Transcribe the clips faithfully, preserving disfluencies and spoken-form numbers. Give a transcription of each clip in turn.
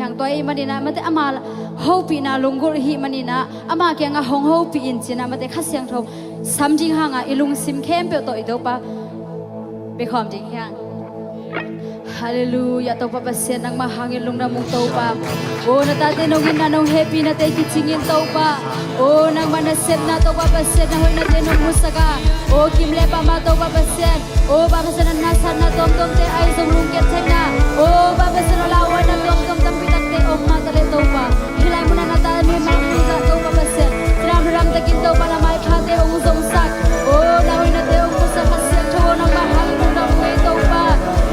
Hang tua ahih manin ah, mate ama hopihna lunggulh ahih manin ah, ama kiangah hong hopih in ci-in ah, mate Kha Siangtho sam ding hangah i lungsim khempeuh tawh i Topa biakhawm ding hi hang. Halleluiah, Topa Pasian, nangmah hangin lungdam ung Topa. O, na tate nong itna nong hehpihnate kicingin Topa. O, nangmah nasepna Topa Pasian, na hoihnate nong musak a. O, kim le pam ah Topa Pasian, o Pa Pasian, a nasatna tuamtuamte ahi zong lungkiat theihna, o Pa Pasian, a lauhuaina tuamtuam tampi takte om mah taleh Topa, hih lai munah na tate mah hong zah Topa Pasian, hih lai munah takin Topa na maiphate hong zongsak, o na hoihnate hong musak Kha Siangtho aw, nangmah hangin lungdam ung ei Topa.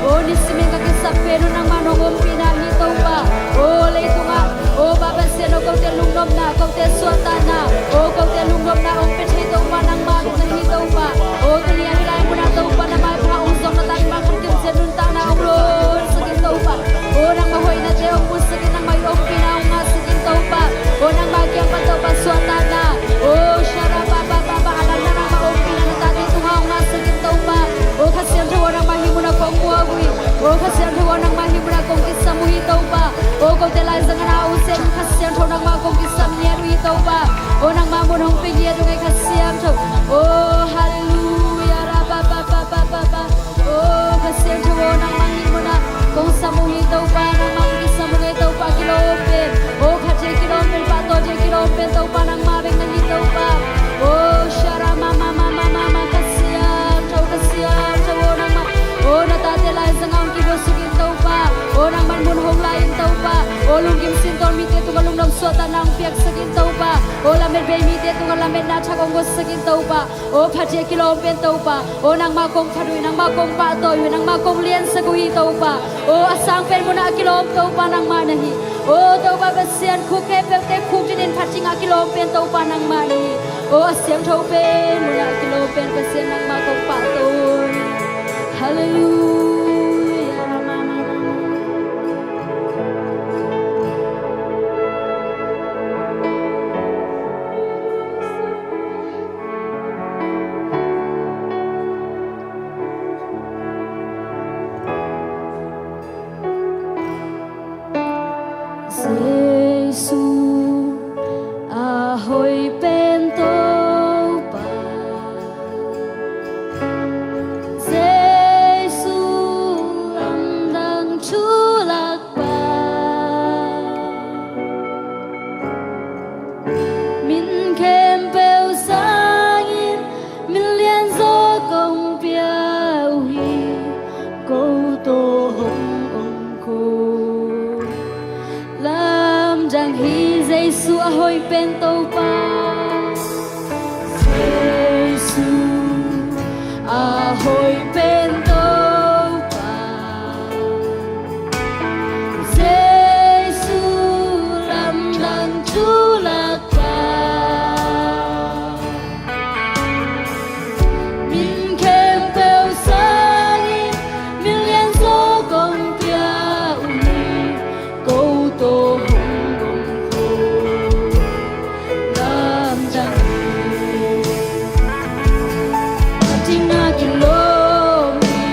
O, nisimin ka kisap pen uh nangmah nong ompihna hi Topa. O, leitungah, o Pa Pasian aw, kote lungnopna, kote suahtakna, o kote lungnopna hong pia thei Topa nangmah na hi Topa. O, tuni a hih lai munah Topa na maipha hong zong na tate mah khut kim ciat nuntakna hong lonsak in Topa. O, nangmah hoihnate hong musak in, nangmah i ompihna hong ngahsak in Topa. O, nangmah kiang pan Topa suahtakna, o sharabababa, a lamdang nangmah ompihna na tate tungah hong ngahsak in Topa. O Kha Siangtho aw, nangmah hih munah kong muak uh hi. O Kha Siangtho aw, nangmah hih munah kong kisam uh hi Topa. O kote laizang a na uh sen Kha Siangtho nangmah kong kisam ngiat uh hi Topa. O nangmah mun hong pia ngiat ung ei Kha Siangtho. O halleluiah, rababababa. O Kha Siangtho aw, nangmah hih munah kong sam uh hi Topa, nangmah kong kisam ung ei Topa, kilawm pen. O khatte kilawm pen, pahtawite kilawm pen Topa nangmah bek na hi Topa. O sharamamamamamama, Kha Siangtho, Kha Siangtho aw, nangmah, o na tate laizang ah hong kibuaksuk in Topa. O nangmah mun hong la in Topa. O lunggim sintawn mite tungah lungdam suahtakna hong piaksak in Topa. O lamet bei mite tungah lametna thak hong guatsak in Topa. O khatte kilawm pen Topa. O nangmah kong phat uh hi, nangmah kong pahtawi uh hi, nangmah kong liansak uh hi Topa. O a sang pen munah a kilawm Topa nangmah na hi. O Topa Pasian, khuk khempeuhte khuk dinin phat dingah a kilawm pen Topa nangmah na hi. O a siangtho pen munah a kilawm pen Pasian nangmah kong pahtawi. Halleluiah. Jesu a hoih pen Topa. Jesu lamdang thu lakpa. Min khempeuh sangin min lianzaw kong pia uh hi. Ko tawh hong om ko. Lamdang hi Jesu a hoih pen Topa. Jesu a hoih pen Topa. Jesu lamdang thu lakpa. Min khempeuh sangin min lianzaw kong pia uh hi. Ko tawh hong om ko. Lamdang hi. A dingah kilawm hi.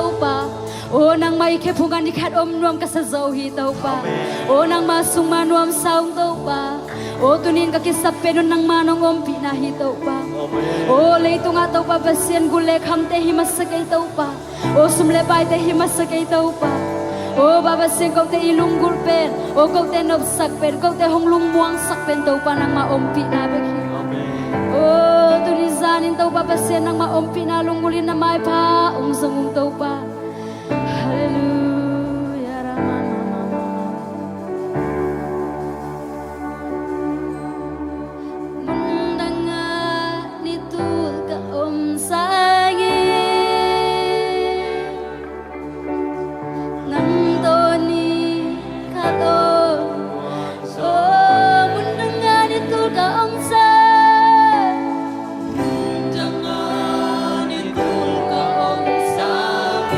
Topa. O nangmah i khephung ah ni khat om nuam ka sa zo hi Topa. O nangmah sung mah nuamsa ung Topa. O tunin ka kisap pen un nangmah nong ompihna hi Topa. O leitungah Topa Pasian gul le khamte hi masa kei Topa. O sum le paite hi masa kei Topa. O Baba Sian kote i lunggulh pen, o kote nopsak pen, kote hong lungmuangsak pen Topa nangmah ompihna bek hi. O tuni zanin Topa Pasian nangmah ompihna lunggulh in na maipha ong zong ung Topa. Halleluia. Ramamamamam. Mundanga ni tul ka om sangin nang tawh ni khat om. Oh, mundanga ni tul ka om sangin. Mundanga ni tul ka om sangin.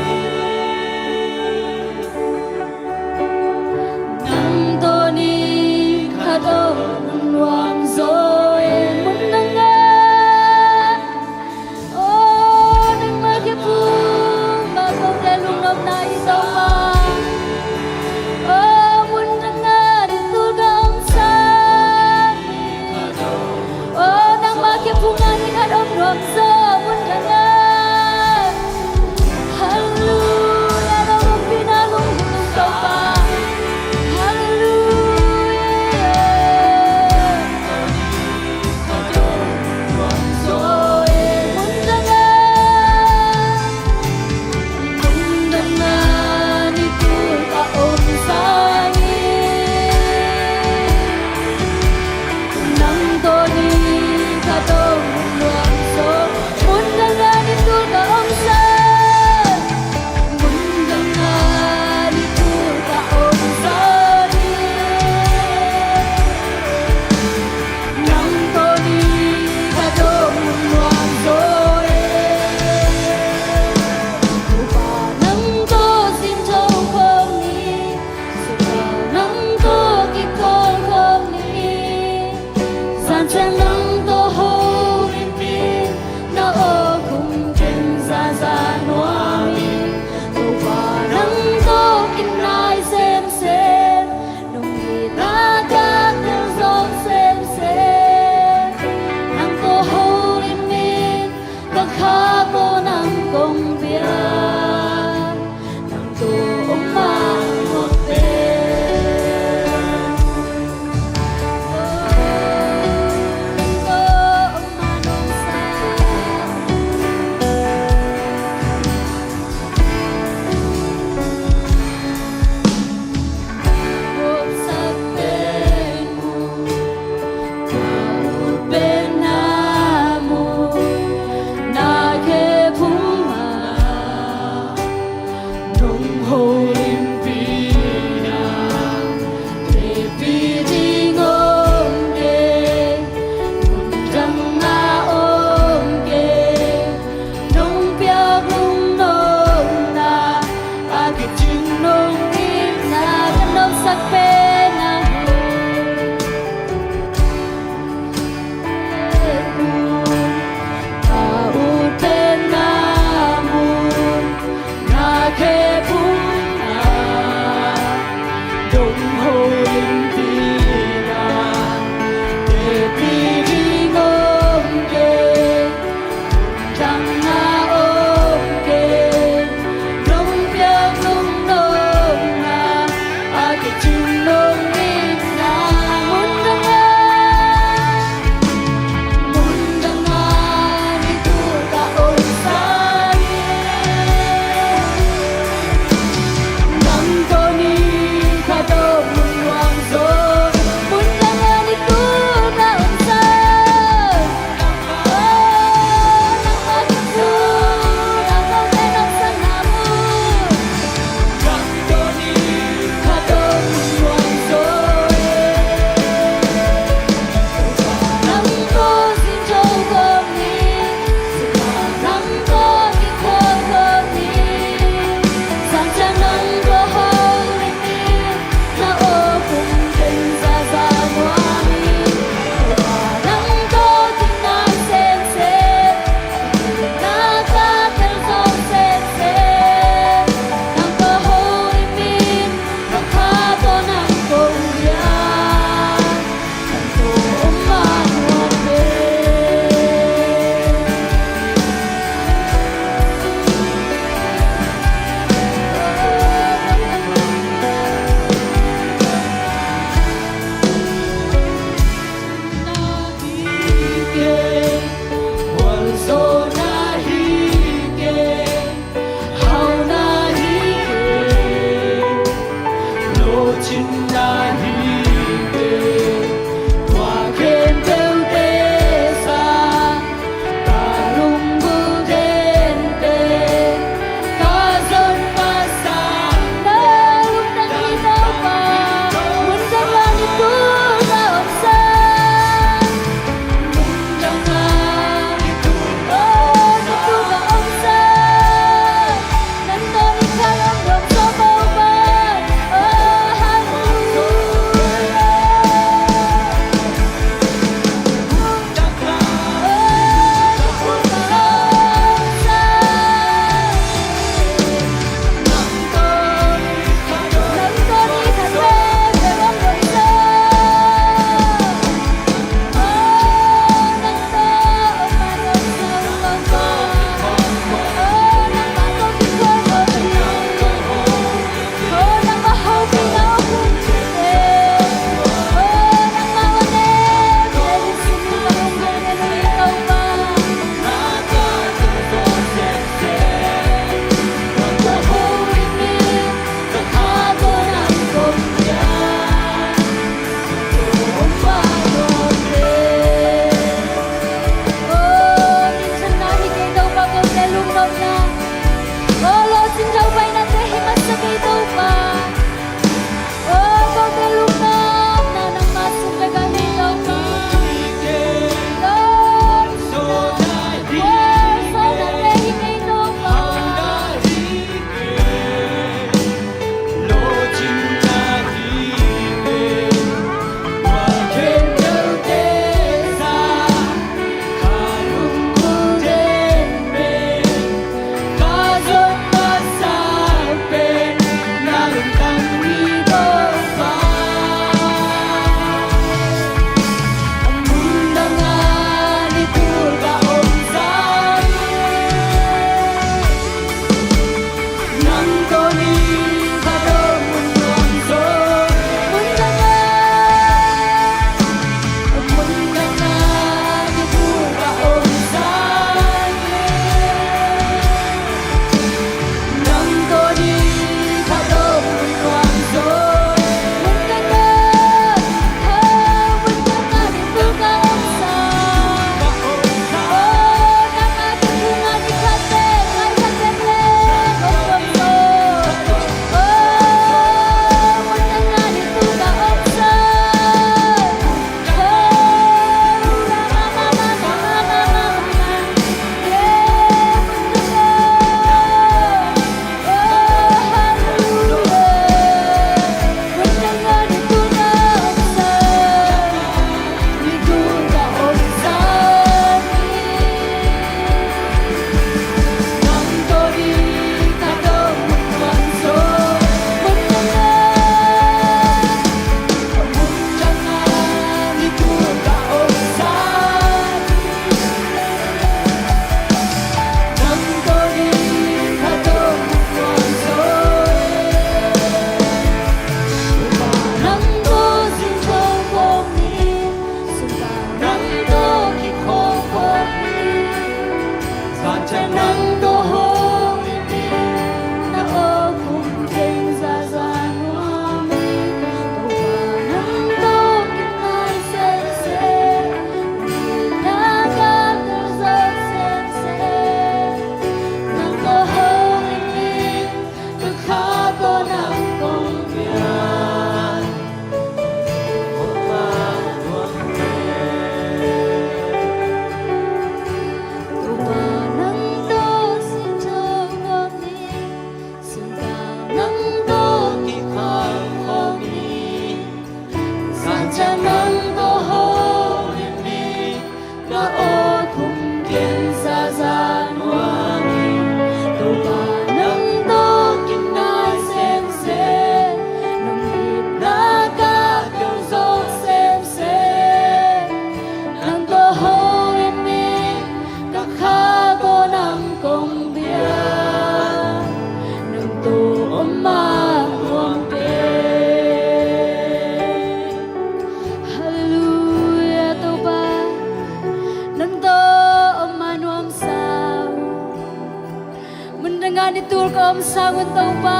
sang un Topa.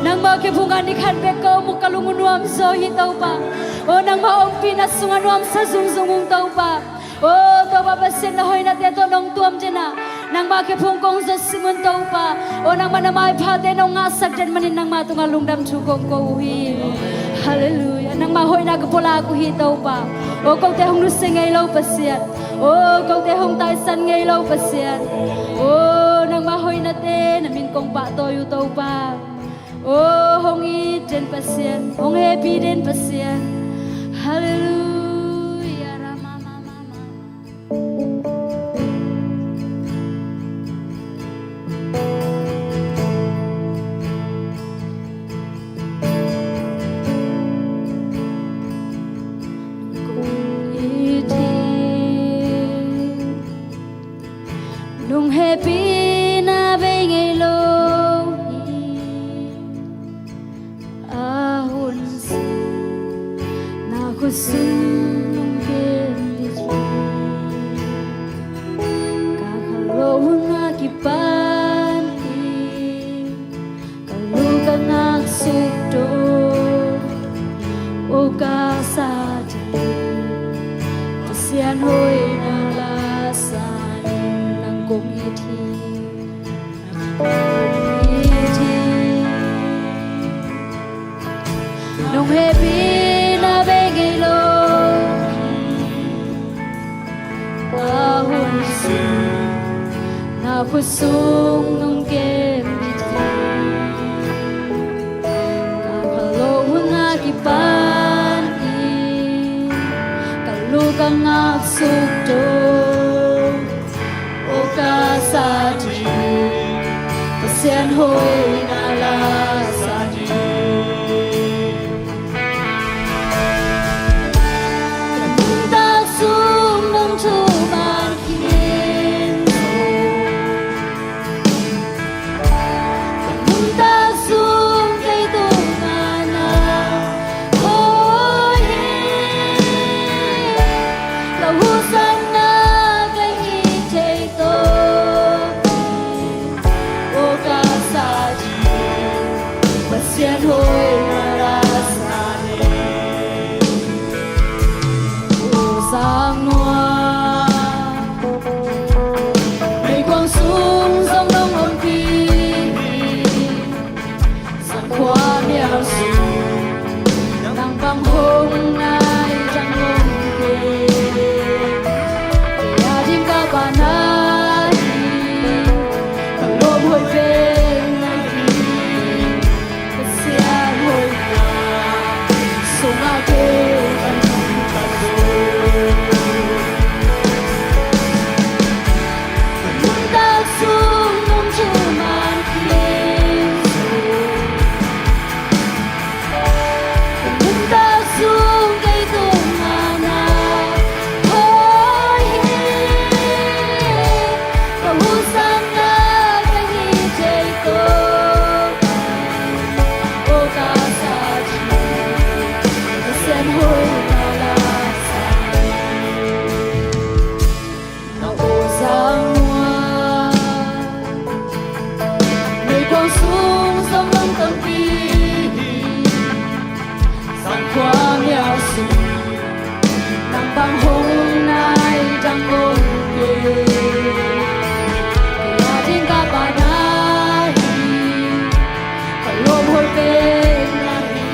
Nangmah khe phungah ni khat bek ka om uh ka lung uh nuam zaw hi Topa. O nangmah ompihna sungah nuamsa zungzung ung Topa. O Topa Pasian, na hoihnate tawh nong tuam den a, nangmah khe phung kong zat sim un Topa. O nangmah na maiphate nong ngahsak den manin nangmah tungah lungdam thu kong ko uh hi. Halleluiah. Nangmah hoihna ka pulak uh hi Topa. O kote hong nusia ngei lo Pasian. O kote hong taisan ngei lo Pasian. O nangmah hoihnate na min kong pahtawi uh Topa. O hong it den Pasian, hong hehpih den Pasian. Halleluiah. Nong hehpihna bei ngei lo hi. A hun sin na khutsung nong kem ding hi. Ka kha lo hun a kipan hi. Ka lu ka ngak suk to, o ka sa ding. Pasian hoihna la sa in nang kong it hi. Nong hehpihna bei ngei lo. A hun sin na khutsung nong kem ding hi. Ka kha lo hun a kipan hi. Ka lu ka ngak suk to, o ka sa ding. Pasian hoihna la sa ding. Ka nuntak sung nong thuman khin zo. Ka nuntak sung kei tungah na hoih hi. Ka husanna ka hih thei tawh, o ka sa ding. Pasian hoihna la sa ding. O sang nuam, meikuang sung zong nong ompih hi. Sang khua mial sung nang bang hong nai dang om kei. Kei a ding ka pahna hi. Ka lawm hoih pen na hi. Pasian hoihna sungah kei ka nuntak zo. Ka nuntak sung nong thuman khin zo. Ka nuntak sung kei tungah na hoih hi. Ka husanna ka hih thei tawh, o ka sa ding. Pasian hoihna la sa ding. Na aw sang nuam, meikuang sung zong nong tonpih hi. Sang khua mial sung nang bang hong nai dang om kei. Kei a ding ka pahna hi. Ka lawm hoih pen na hi.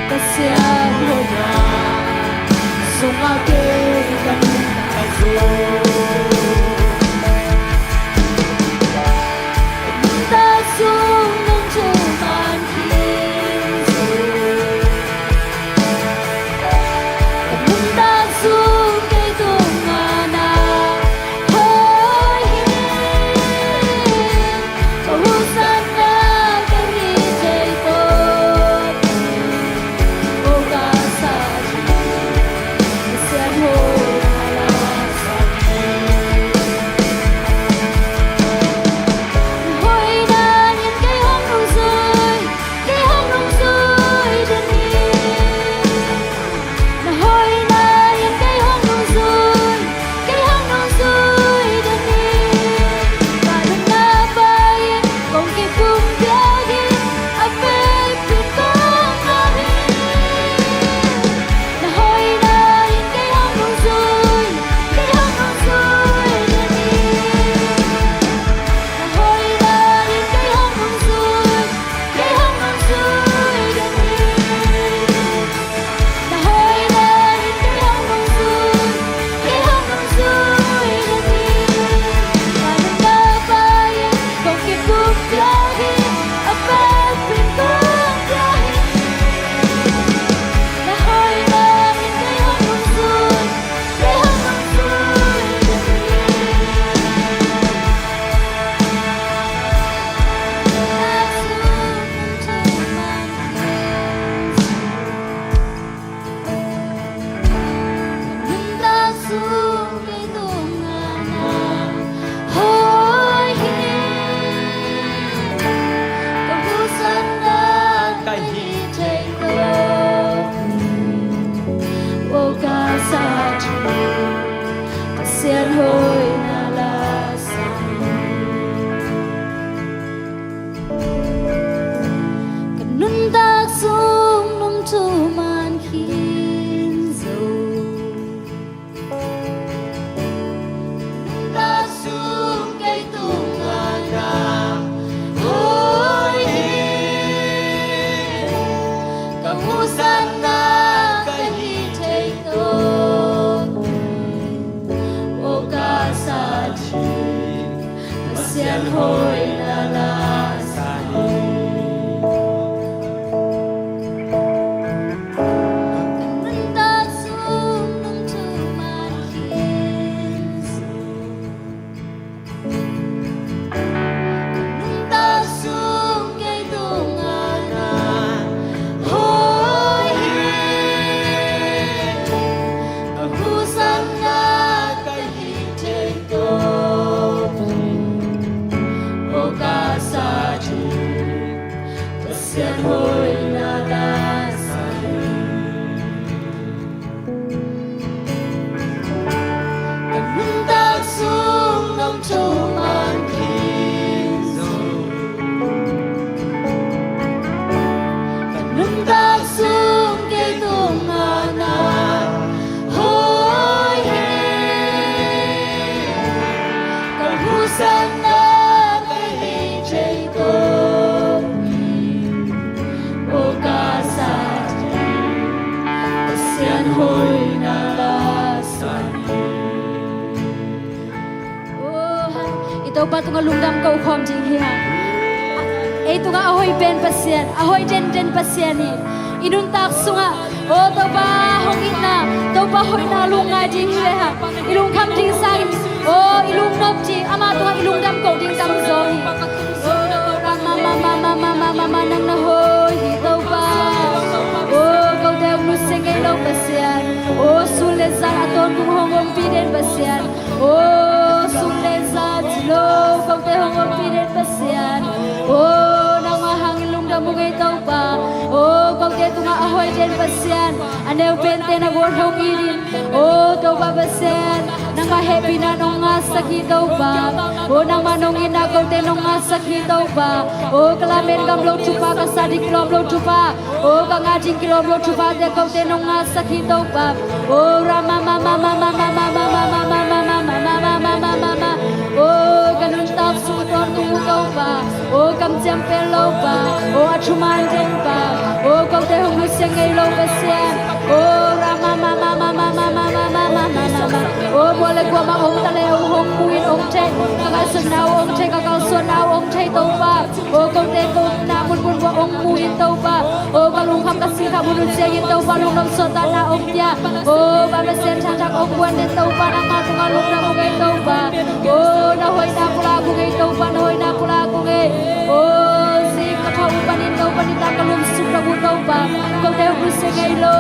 Pasian hoihna sungah kei ka nuntak zo. Ka nuntak sung nong thuman khin zo. Ka nuntak sung kei tungah hoihna la sa hi. Ka nuntak sung nong thuman khin. Ka nuntak sung kei tungah na hoi hi. Ka husanna ka hih thei ko. Aw ka sa ding Pasian hoihna la sa hi. Ka nuntak sung nong thuman khin zong, ka nuntak sung kei tungah na hoi hi. Ka husanna ka hih thei ko hi. Aw ka sa ding Pasian hoihna la sa hi. Oh, i Topa tungah lungdam ko khawm ding hi hang. Ei tungah a hoih pen Pasian, a hoih denden Pasian hi. I nuntak sungah, oh Topa hong itna, Topa hoihna lungngai ding hi ve hang. I lungkham ding sangin, oh i lungnop ding, amah tungah i lungdam ko ding tamzaw hi. Oh Rama mama mama mama mama, nang na hoi hi Topa. Oh kote hong nusia ngei lo Pasian. Oh sun le zan a tawntung hong ompih den Pasian. Oh sun le zan ci lo kote hong ompih den Pasian. Oh nangmah hangin lungdam uh ngei Topa. Oh kote tungah a hoih den Pasian, a neu pente na guan hong it in. Oh Topa Pasian, nangmah hehpihna nong ngahsak hi Topa. Oh nangmah nong itna kote nong ngahsak hi Topa. Oh ka lamen ngam lo thupha, ka sa ding kilawm lo thupha, oh ka ngah ding kilawm lo thuphate kote nong ngahsak hi Topa. Oh Rama mama mama mama mama mama mama mama mama mama. Oh ka nuntak sung tawntung uh Topa. Oh kamciam pel lo Pa. Oh a thuman den Pa. Oh kote hong nusia ngei lo Pasian. Oh Rama mama mama mama mama mama mama. Oh bua le guam a om ta le hong mu in hong thei. Ka ngaihsutna uh hong thei, ka kalsuanna uh hong thei Topa. Oh kote ko na mun mun bua hong mu in Topa. Oh ka lungkham ka singkham hun hun ciangin Topa lungdam suahtakna hong pia. Oh Pa Pasian thangthang hong guan den Topa, nangmah tungah lungdam uh ngei Topa. Oh na hoihna pulak uh ngei Topa, na hoihna pulak uh ngei. Oh zing ka tha uh panin Topa nitak ka lungsim dong uh Topa. Kote hong nusia ngei lo.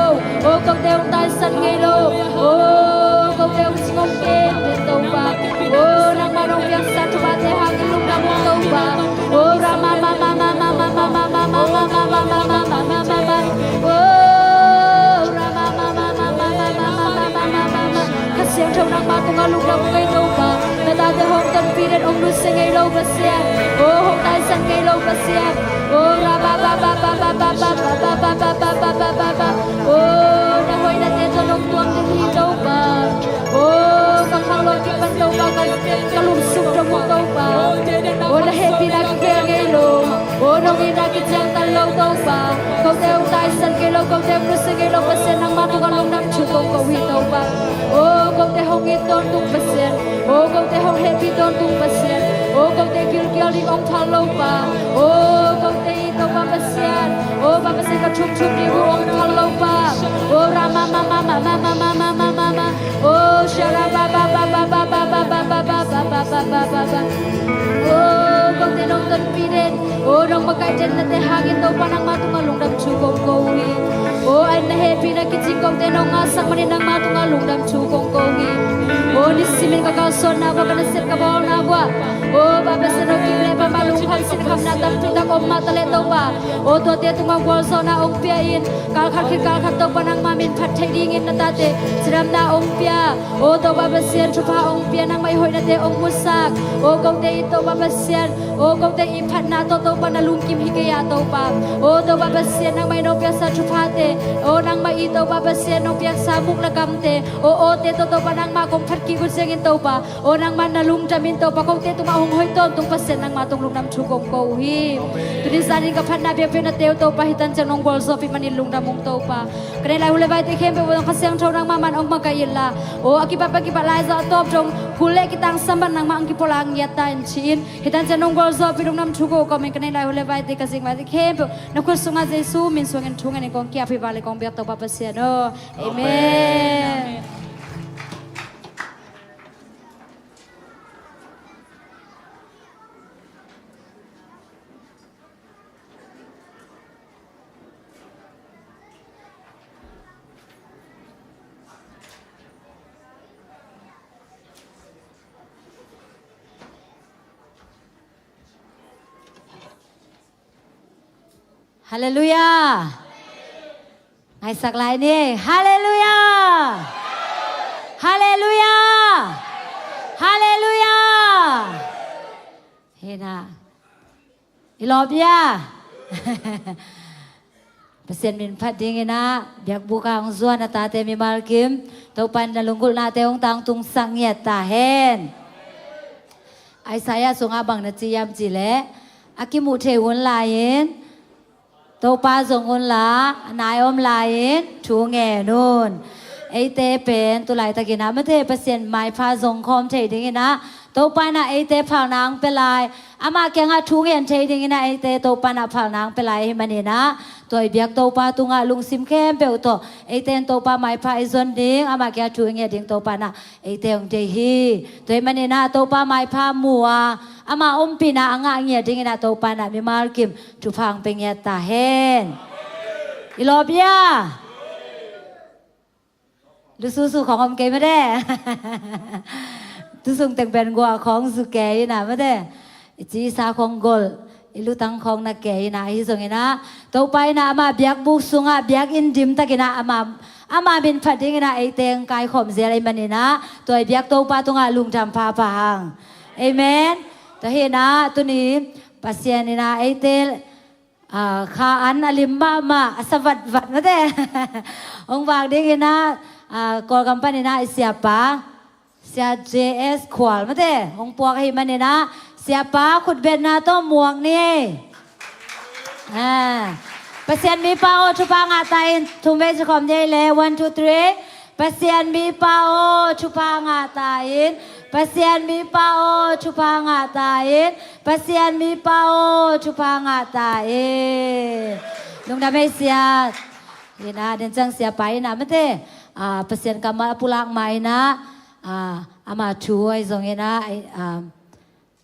Oh kote hong taisan ngei lo. Oh kote hong singawm ken den Topa. Oh nangmah nong piaksa thuphate hangin lungdam uh Topa. Oh Rama mama mama mama mama mama mama mama mama. Oh Rama mama mama mama mama mama mama. Kha Siangtho nangmah tungah lungdam uh ngei Topa. Na tate hong tonpih den, hong nusia ngei lo Pasian. Oh hong taisan ngei lo Pasian. Oh Rama mama mama mama mama mama mama mama. Oh na hoihnate tawh nong tuam ding hi Topa. Oh ka khanglo kipan Topa, ka, ka lungsim dong uh Topa. Oh na hehpihna kikhel ngei lo. Oh nong itna kiciangtan lo Topa. Kote hong taisan ngei lo, kote hong nusia ngei lo Pasian, nangmah tungah lungdam thu kong ko hi Topa. Oh kote hong it tawntung Pasian. Oh kote hong hehpih tawntung Pasian. Oh kote gilkial ding hong phal lo Pa. Oh kote i Topa Pasian. Oh Pa Pasian ka thum thum ding uh hong phal lo Pa. Oh Rama mama mama mama mama mama. Oh Shara ba ba ba. Oh kote nong tonpih den. Oh nong makaih den nate hangin Topa nangmah tungah lungdam thu kong ko hi. Oh a na hehpihna kicing kote nong ngahsak manin nangmah tungah lungdam thu kong ko hi. Oh nisimin ka kalsuanna uah, ka nasep ka bawlna uah. Oh Pa Pasian, oh kim le pam ah lungkham sinkhamna tampi tak om mah ta leh Topa. Oh tuate tungah gualzawhna hong pia in, kalkhat khit kalkhat Topa nangmah min phat theih dingin na tate cidamna hong pia. Oh Topa Pasian, thupha hong pia, nangmah i hoihnate hong musak. Oh kote i Topa Pasian, oh kote i phatna tawh Topa na lungkim hi kei ah Topa. Oh Topa Pasian, nangmah i nong piaksa thuphate, oh nangmah i Topa Pasian nong piaksa muk le kamte, oh awte tawh Topa nangmah kong phat kik uh ciangin Topa, oh nangmah na lungdam in Topa, kote tungah hong hoih tawntung Pasian nangmah tung lungdam thu kong ko uh hi. Tuni zan in ka phatna biakpiakna teu Topa, hih tan ciang nong gualzawhpih manin lungdam ung Topa. Ka neih lai hu le vaite khempeuh bang Kha Siangtho nangmah man hong makaih inla, aw a kipat pan kipat lai zah a tawp dong kul le kitangsam bang nangmah hong kipulak ngiat ta in ci-in, hih tan ciang nong gualzawhpih lungdam thu ko kawmin ka neih lai hu le vaite ka zing vaite khempeuh na khut sungah Jesu min suangin thu ngenin kong ki-ap hi. Vale kong biak Topa Pasian aw. Amen. Halleluiah. Ngaisak lai ni. Halleluiah. Halleluiah. Halleluiah. Hina. I lawp ia? Pasian min phat dingin ah biakbuk ah hong zuan a tate mimal kim Topa in na lunggulhnate hong tangtungsak ngiat ta hen. Isaiah sungah bang na ci hiam cih leh, a kimuh thei hun lai-in Topa zong unla, a nai om lai-in thu ngen un. Eite pen tu laitakin ah mate Pasian maipha zong khawm thei dingin ah Topa in ah eite phalna hong pia lai. Amah kiangah thu ngen thei dingin ah eite Topa in ah phalna hong pia lai ahih manin ah, tua i biak Topa tungah lungsim khempeuh tawh eite in Topa maipha i zon ding, amah kiangah thu i nget ding Topa in ah eite hong deih hi. Tua ahih manin ah Topa maipha mu a, ama ompihna a ngah ngiat dingin ah Topa in ah mimal kim thupha hong pia ngiat ta hen. I lawp ia? Lususu khawng om kei mate. Tusung teng pen gua khawng zu kei in ah mate. I ci i sa khawng golh, i lutang khawng na kei in ah, ahi zongin ah Topa in ah ama biakbuk sungah biakinn dim takin ah ama, ama min phat dingin ah eite hong kaikhawm zel ahih manin ah tua i biak Topa tungah lungdam phapha hang. Amen. Tua hi in ah tuni Pasian in ah eite, ah, kha an a lim mahmah, a sa vatvat mate. Hong vak dingin ah, ah, Kawlgam panin ah i siapa Sia J S Khual mate hong puak ahih manin ah, siapa khutbetna tawh muak ni. Ah, Pasian mipa aw thupha ngah ta in, thum vei ci khawm ni ei le, one, two, three. Pasian mipa aw thupha ngah ta in, Pasian mipa aw thupha ngah ta in, Pasian mipa aw thupha ngah ta in. Lungdam ei sia. Hi in ah den ciang siapa in ah mate, ah, Pasian kammal a pulak ma in ah, ah, ama thu ahi zongin ah, ah,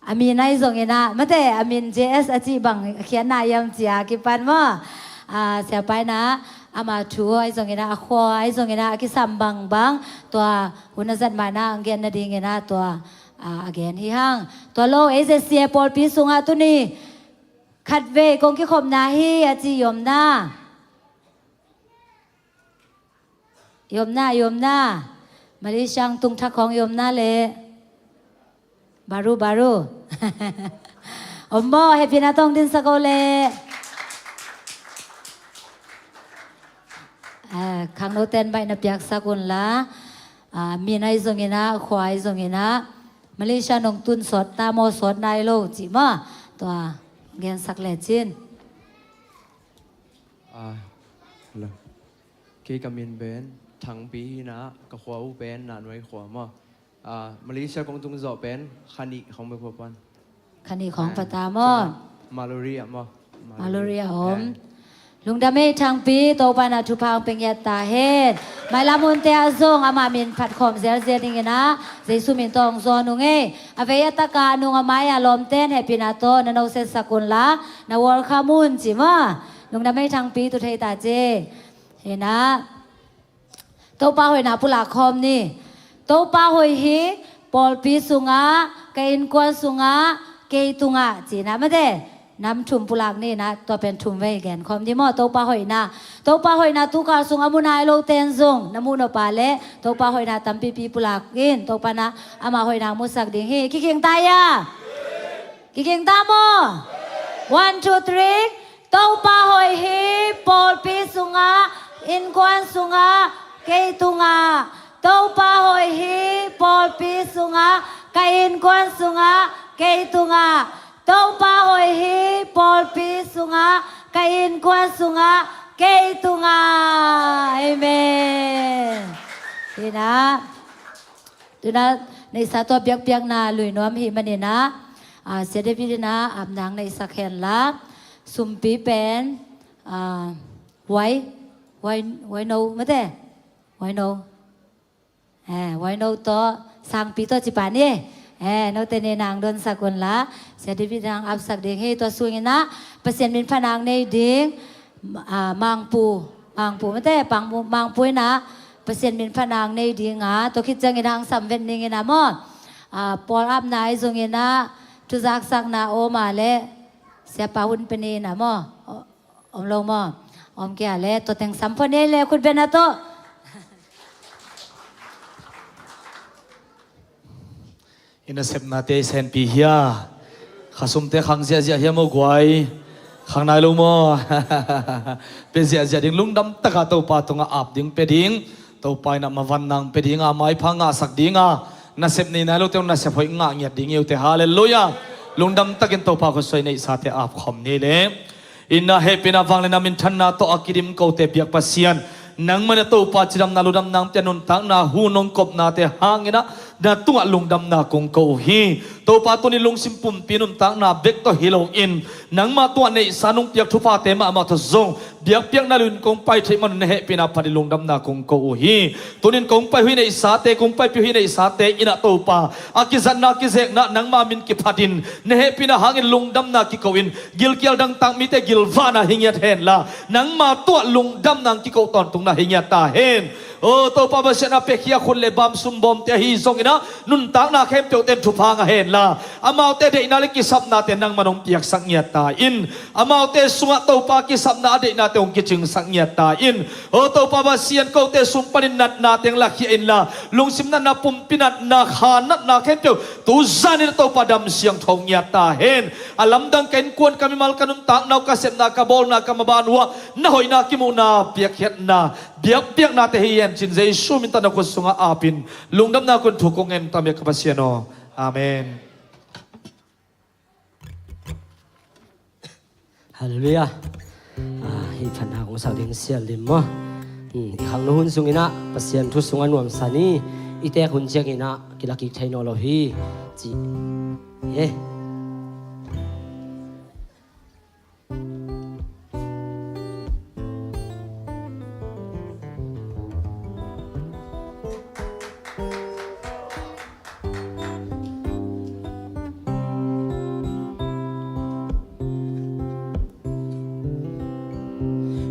a min ahi zongin ah mate, a min J S a cih bang a khiatna hiam ci a kipan maw. Ah, siapa in ah ama thu ahi zongin ah, a khua ahi zongin ah, a kisam bangbang tua hun a zat ma in ah hong gen nadingin ah tua, ah, a gen hi hang. Tua lo, ei Z C A pawlpi sungah tuni khatvei kong kikhopna hi a ci i om na? I om na, i om na? Malaysia hong tung thak khawng i om na le? Baru, baru. Om maw, hehpihna tawh hong dinsak o le. Ah, khangnote in baih na piaksak unla, ah, min ahi zongin ah, khua ahi zongin ah, Malaysia nong tun sawt ta maw, sawt nai lo cih maw. Tua gensak lecin. Ah, hello. Kei ka min pen Thangpi hi in ah, ka khua uh pen Nanuai khua maw. Ah, Malaysia kong tung zawh pen kha nih khawng bek khua pan. Kha nih khawng pha ta maw. Maluri ah maw. Maluri ah om. Lungdam ei Thangpi, Topa in ah thupha hong pia ngiat ta hen. Mailam hunte ah zong ama min phat khawm zelzel dingin ah Jesu min tawh hong zawn ung ei. A vei a tak a, a nung a mai a lawmte in hehpihna tawh na nosetsak unla, na welcome un ci maw. Lungdam ei Thangpi, tu thei ta ci. Hi in ah Topa hoihna pulak khawm ni. Topa hoih hi pawlpi sungah, ka innkuan sungah, kei tungah ci in ah mate. Nam thum pulak ni in ah, tua pen thum vei gen khawm ni maw. Topa hoihna, Topa hoihna tukal sung a mu nai lote in zong na muh nop a leh Topa hoihna tampipi pulak in, Topa in ah ama hoihna musak ding hi. Kikhing ta ia? Kikhing ta maw. One, two, three. Topa hoih hi pawlpi sungah, innkuan sungah, kei tungah. Topa hoih hi pawlpi sungah, ka innkuan sungah, kei tungah. Topa hoih hi, pawlpi sungah, ka innkuan sungah, kei tungah. Amen. Hi na. Tu-in ah neihsa tua biakpiakna lui nuam ahih manin ah, ah, Sia David in ah ap nang neihsak hen la, sumpi pen, ah, huai, huai, huai no mate, huai no. Eh, huai no tawh, sangpi tawh ci pah ni. Eh, note in nang dawnsak un la, Sia David in ah apsak ding hi. Tua sungin ah Pasian min phatna nei ding, ah, Mangpu, Mangpu mate, Pangpu, Mangpu in ah Pasian min phatna nei ding a, tua khit ciangin ah hangsam vet ning in ah maw. Ah, pawl apna ahi zongin ah, thu zaksakna om a leh, siapa hun pia ni in ah maw. Om lo maw? Om kei a leh, tua teng sam phot ni leh, khut beng a tawh. I nasepnate i senpi hia? Khasumte khang ziahziah hia maw guai? Khang nai lo maw? Pia ziahziah ding, lungdam taka Topa tungah ap ding pia ding. Topa in ah mavan nang pia ding a, maipha ngahsak ding a, nasep nei nai lote nasep hoih ngah ngiat ding hi uh teh. Halleluiah. Lungdam takin Topa khutsuah i neihsate ap khawm ni leh. In ah hehpihna, vangliatna, minthanna tawh a kidim kote biak Pasian, nangmah in ah Topa cidamna, lungdamna hong pia, nuntakna hun hong kopnate hangin ah na tungah lungdamna kong ko uh hi. Topa, tuni lungsim pumpi nuntakna bek tawh hi loin, nangma tungah neihsa nong piak thuphate mahmah tawh zong biakpiakna lui-in kong pai theih man un na hehpihna phat in lungdamna kong ko uh hi. Tuni-in kong pai uh hih neihsate, kong paipih uh hih neihsate in ah Topa, a kizatna, kizekna nangma min kiphatin, na hehpihna hangin lungdamna kiko-in, gilkial dangtak mite gilvahna hi ngiat hen la, nangma tungah lungdamna hong kiko tawntungna hi ngiat ta hen. O Topa Pasian, a piakhia khut le bam, sum bawmte ahi zongin ah, nuntakna khempeuhte in thupha ngah hen la, amaute deihna le kisapnate nangman hong piaksak ngiat ta in. Amaute sungah Topa kisapna, a deihnate hong kicingsak ngiat ta in. O Topa Pasian, kote sung panin natnate hong lakhia in la, lungsim natna, pumpi natna, kha natna khempeuh tu zanin ah Topa dam siangtho ngiat ta hen. A lamdang ka innkuan, ka mimal, ka nuntakna uh, ka sepna, ka bawlna, ka maban uh ah na hoihna, kimuhna, piakkhiatna, biakpiaknate hi hen ci-in Jesu min tawh na khut sungah apin, lungdamna kong ko uh hi, ka Pasian aw. Amen. Halleluiah. Ah, hih phatna kong sak ding, Sia Lim maw. Hmm, i khangno hun sungin ah Pasian thu sungah nuamsa ni, i teek hun ciangin ah kila kik thei nawn lo hi, ci. Eh.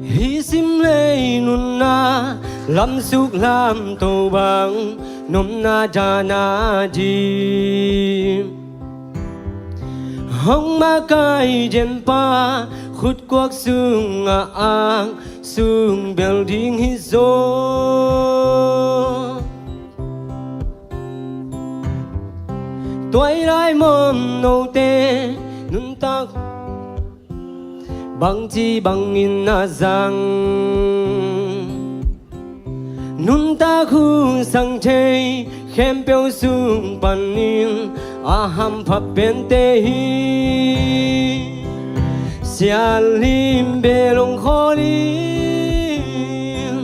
Hih simlei nunna lamsuk lamto bang nopna dahna dim, hong makai denpa khutkuak sungah ang sung bel ding hi zaw. Tua i lai mawm note nuntak bangci bangin na zang? Nuntak hong sang thei khempeuh sung panin a hampha pente hi. Sia Lim bel hong khawl in,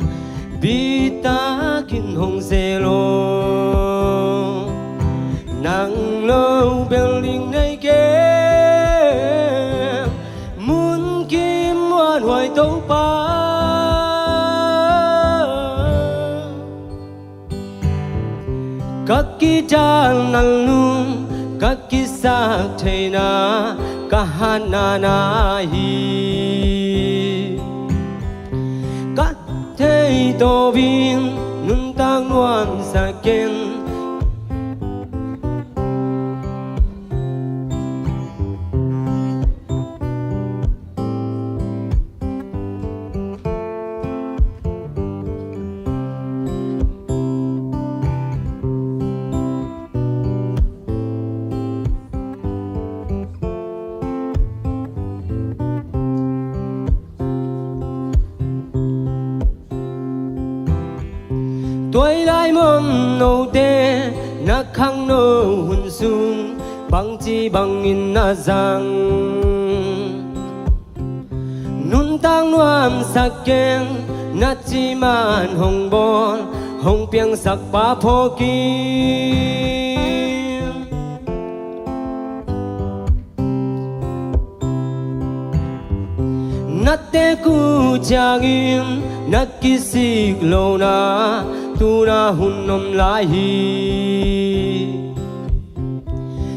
bitak in hong ze lo. Nang lo bel ding nei kei, mun kim muanhuai Topa. Ka kidalna lung, ka kisaktheihna, ka hatna na hi. Ka theih tawpin nuntak nuamsa ken. Tua i lai mawm note na khangno hun sung Bangci bangin na zang, nuntak nuamsak keng, na cih man hong bawl, hong piangsak pa phawk in. Na tek uh ciangin na kisik lohna, tu-in hun om lai hi.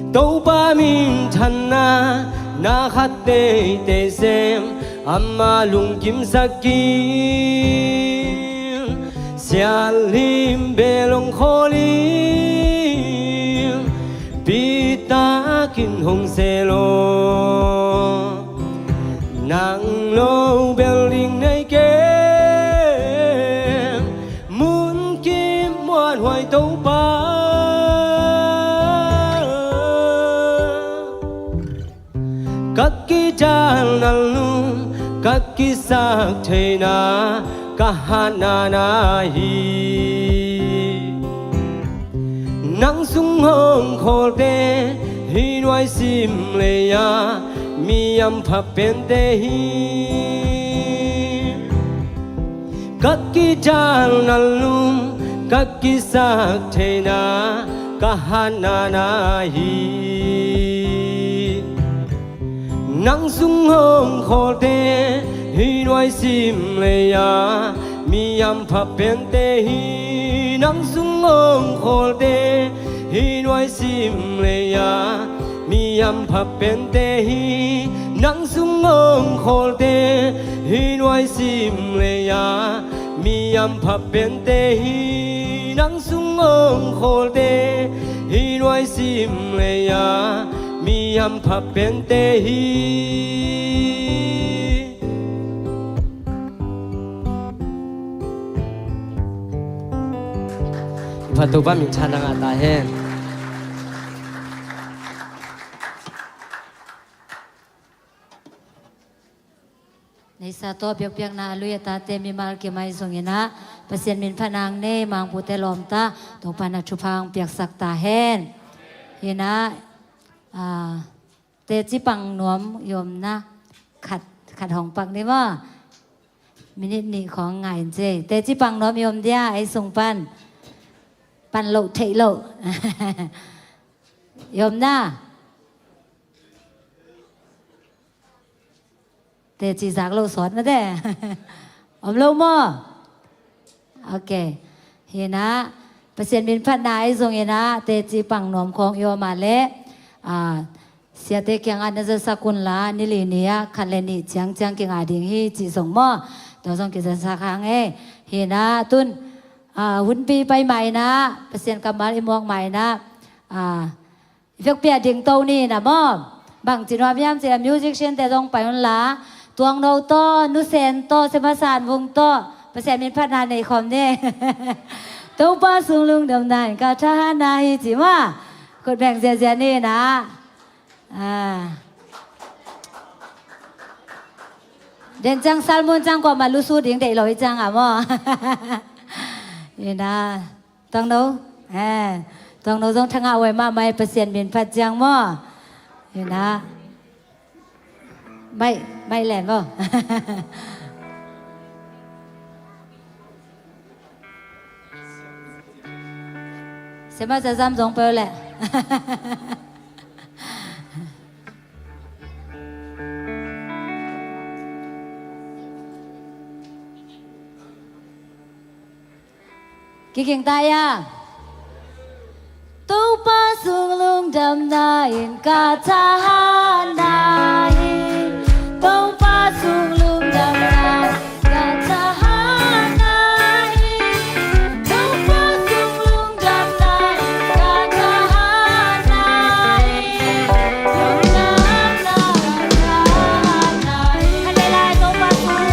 Topa minthanna na khat teitei sem, amah lungkimsak in. Siatlim bel hong khawl in, pitak in hong sel aw. Nang lo bel ding nei keng, mun kim muanhuai Topa. Ka kidal nalum, ka kisak theihna, ka hatna na hi. Nang sung hong khawlte, hih nuai sim lei-a mi hampha pente hi. Ka kidal nalum, ka kisak theihna, ka hatna na hi. Nang sung hong khawlte, hih nuai sim lei-a mi hampha pente hi. Nang sung hong khawlte, hih nuai sim lei-a mi hampha pente hi. Nang sung hong khawlte, hih nuai sim lei-a mi hampha pente hi. Nang sung hong khawlte, hih nuai sim lei-a mi hampha pente hi. Phat Topa minthanna ngah ta hen. Neisa tawh biakpiakna a lui a tate mimal kim ahi zongin ah, Pasian min phatna nei, mangpute lawm ta, Topa in ah thupha hong piaksak ta hen. Hi-in ah, ah, teci pang nuam i om na, khat, khat hong pak ni maw. Minit nih khawng ngai in ci. Teci pang nuam i om dia, ei sung pan. Pan loh theih loh. I om na. Teci zak loh sawt mate. Om lo maw? Ok. Hi-in ah, Pasian min phatna ahi zongin ah, teci pang nuam khawng i om a leh, ah, siate kiangah na zasak un la, ni li ni-ah khat le nih ciangciang kingah ding hi cih zong maw. Tua zong kizasak hang e. Hi-in ah, tu-in, ah, hunpi pai mah in ah, Pasian kammal i muak mah in ah, ah, i vekpi-a dingto ni in ah maw. Bangci nuam hiam cih leh musician-te zong pai un la, Tuangno tawh, Nu Sen tawh, Siama San Vung tawh, Pasian min phatna nei khawm ni. Topa sung lungdamna in ka thahatna hi ci maw. Khut beng ziahziah ni in ah. Ah. Den ciang salmun ciang kuamah lusu ding deih lo hi ciang ah maw. Hi-in ah. Tuangno, eh, Tuangno zong thangah huai mahmah hi, Pasian min phat ciang maw. Hi-in ah. Mai, mai len maw. Siama Za Zam zong peuh leh. Kiging ta ia. Topa sung lungdamna in ka thahatna hi. Topa sung lungdamna in ka thahatna hi. Topa sung lungdamna in ka thahatna hi. Lungdamna in ka thahatna hi. Hallelujah, Topa sung.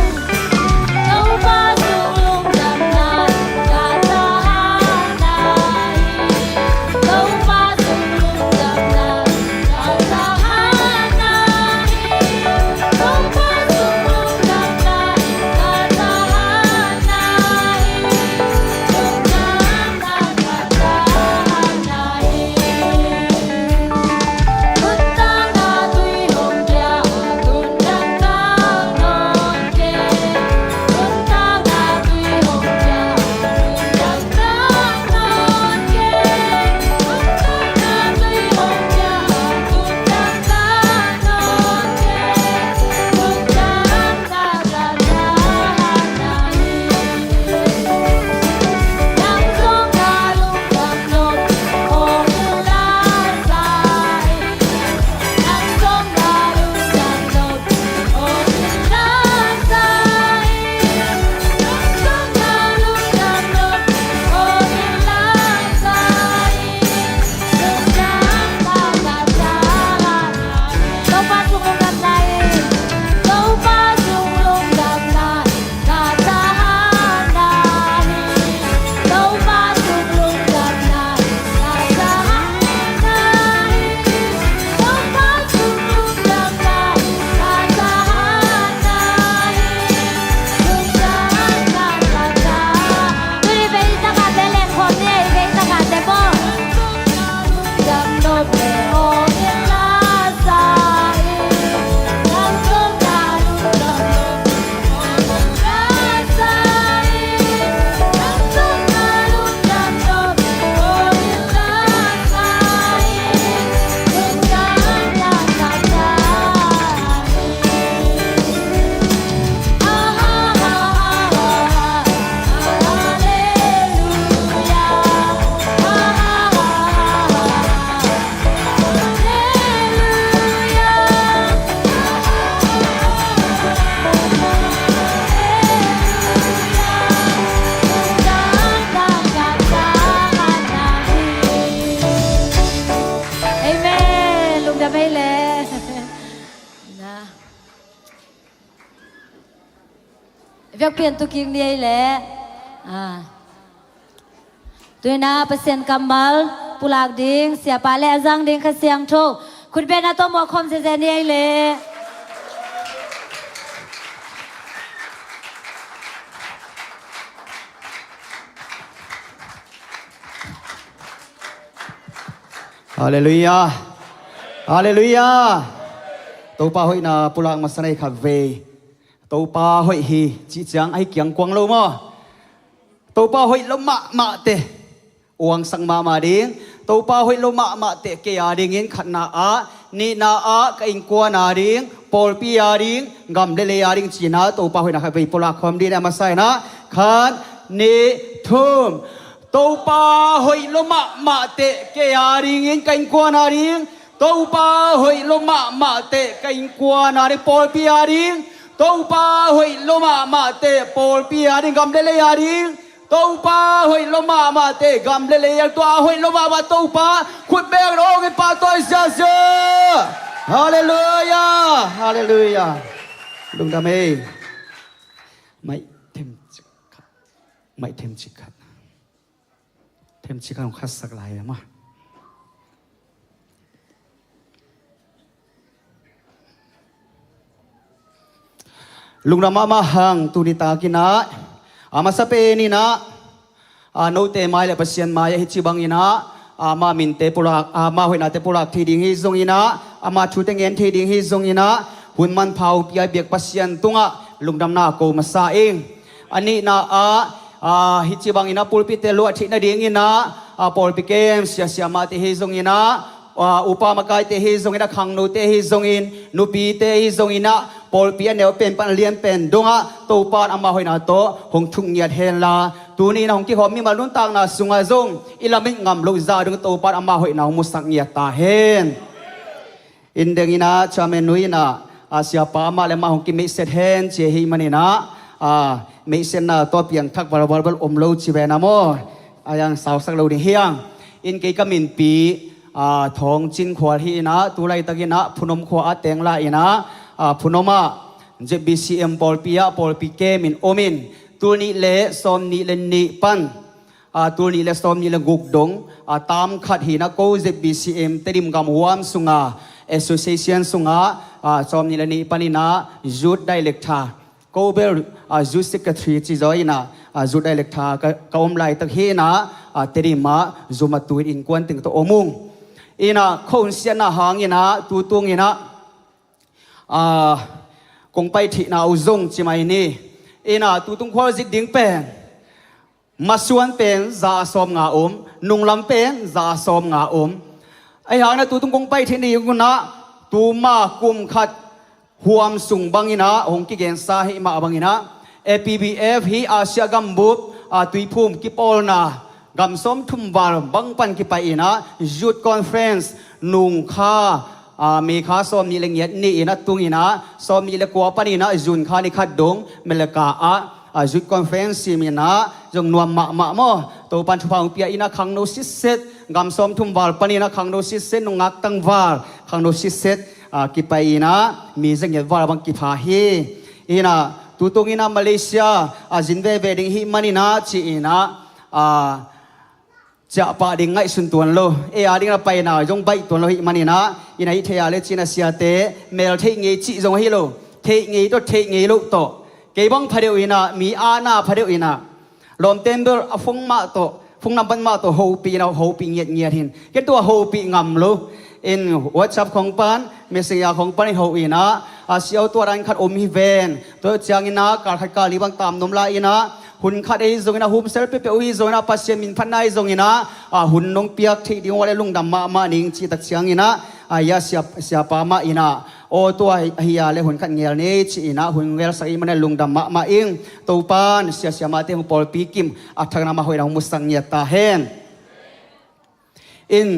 Vekpi in tu kik ni ei leh. Ah. Tu-in ah Pasian kammal pulak ding siapa le a zang ding Kha Siangtho khutbetna tawh muak khawm ziahziah ni ei leh. Halleluiah. Halleluiah. Topa hoihna pulak masa ni ei khatvei. Topa hoih hi cih ciang ahi kiangkuang lo maw? Topa hoih lo mahmah teh uangsak mahmah ding. Topa hoih lo mahmah teh kei a dingin khatna ah, nihna ah ka innkuan a ding, pawlpi a ding, gam le lei a ding ci-in ah Topa hoihna khatvei pulak khawm ding a masa in ah, khat, nih, thum. Topa hoih lo mahmah teh kei a dingin ka innkuan a ding, Topa hoih lo mahmah teh ka innkuan a ding, pawlpi a ding, Topa hoih lo mahmah teh pawlpi a ding, gam le lei a ding, Topa hoih lo mahmah teh gam le lei a ding, tua hoih lo mahmah Topa khut beng dong in pahtawi ziahziah. Halleluiah. Halleluiah. Lungdam ei. Maih them cik khat. Maih them cik khat. Them cik khat hong khatsak lai a maw? Lungdam mahmah hang tuni takin ah, a masa pen in ah, a, note mai le Pasian mai ah hih ci bangin ah, ama minte pulak, ama hoihnate pulak thei ding hi zongin ah, ama thute ngen thei ding hi zongin ah, hun manpha hong pia biak Pasian tungah lungdamna ko masa ing. A nihna ah, a, hih ci bangin ah pulpit-te luah theih nadingin ah, a, pawlpi kem siasia mahte hi zongin ah, a, upa makaite hi zongin ah, khangnote hi zongin, nupite hi zongin ah, pawlpi a neu pen pan a lian pen dongah Topa in ama hoihna tawh hong thuk ngiat henla, tuni in ah hong kikhawm mimal nuntakna sungah zong i lamet ngam loh zah dong Topa in ama hoihna hong musak ngiat ta hen. Inn deng in ah chairman nu in ah, a, siapa amah le amah hong kimeihset hen ci ahih manin ah, a, meihsetna tawh piangthak valvalval om lo ci ve na maw? A, yang sausak lo ding hi hang. In kei ka minpi, a, Thawng Cin Khual hi in ah, tu laitakin ah Phunom khua ah teng lai in ah, a, Phunom ah Z B C M pawlpi ah pawlpi kem in om in, tul nih le sawm nih le nih pan, a, tul nih le sawm nih le guk dong, a, tam khat hi in ah ko Z B C M Tedim gam huam sunga association sunga, a, sawm nih le nih pan in ah youth director, ko bel, a, youth secretary ci zaw in ah, a, youth director ka, ka om laitak hi in ah, a, Tedim ah zumatu in innkuan teng tawh om ung. In ah khuahun siatna hang in ah tutung in ah, a, kong pai theihna uh zong ci mai ni. In ah tutung khualzin ding pen masuan pen za a sawm nga om, nunglam pen za a sawm nga om. Ahi hang in ah tutung kong pai theih nading un ah, tuma kum khat huam sung bang in ah hong kigensa ahih mah bang in ah, A P B F hi Asia gambup, a, tuiphum kipawlna gam sawmthum val bang pan kipai in ah youth conference nung kha, a, May kha sawm nih le giat ni in ah tung in ah, sawm nih le kua pan in ah June kha ni khat dong Melaka ah, a, youth conference sim in ah zong nuam mahmah maw? Topa in thupha hong pia in ah khangno sitset, gam sawmthum val pan in ah khangno sitset, nungak tangval khangno sitset, a, kipai in ah mi za giat val bang kipha hi. In ah tutung in ah Malaysia, a, zin veve ding hi man in ah ci in ah, a, ciahpah ding ngaihsun tuan lo, ei a ding in ah paina zong baih tuan lo hi man in ah, in ah hih thei a le ci in ah siate, mel theih ngei cih zong ahi lo, theih ngei tawh theih ngei loh tawh, kei bang pha deuh in ah, mi a na pha deuh in ah, lawmte in bel a phone mah tawh, phone number mah tawh hopih in ah, hopih ngiatngiat hi in, ken tua hopih ngam lo. In WhatsApp khong pan, Messenger khong pan in ho in ah, a, siau tua dan khat om hi ven. Tua ciangin ah kal khat kal nih bang tam nuam lai in ah, hun khat ahi zongin ah, hun sel peuhpeuh ahi zongin ah, Pasian min phatna ahi zongin ah, a, hun nong piak theih ding uh a le lungdam mahmah ning cih tak ciangin ah, a, ia sia, siapa mah in ah, aw tua ahi a le hun khat ngel ni ci in ah, hun ngelsak ahih man a lungdam mahmah ing. Topa in siasia mahte hong pawlpi kim a thakna mah hoih in ah hong musak ngiat ta hen. In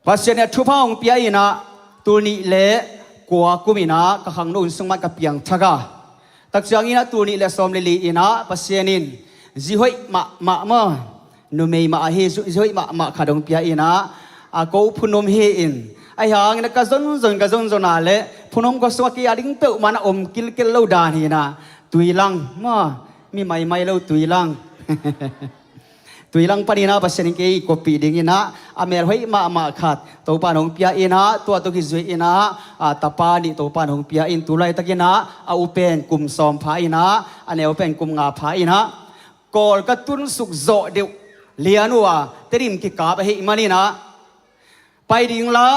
Pasian in ah thupha hong pia in ah, tul nih le kua kum in ah ka khangno inn sung mah ka piangthak a, tak ciangin ah tul nih le sawm le li in ah Pasian in zi hoih mahmah maw, numei mah ahi, zi, zi hoih mahmah khat hong pia in ah, a, ko Phunom hi in, ahi hangin ah ka zonzon, ka zonzon a le Phunom khua sungah kei a ding peuhmah in ah om kilkel lo dan hi in ah, Tuilang maw, mi maimai lo tuilang. Tuilang panin ah Pasian in kei i koppih dingin ah a mel hoih mahmah khat Topa in hong pia in ah, tua tawh kizui in ah, a tapa nih Topa in hong pia in, tu laitakin ah a u pen kum sawm pha in ah, a neu pen kum nga pha in ah, Kawl ka tunsuk zawh deuh lian uh a Tedim kikap ahih manin ah pai ding la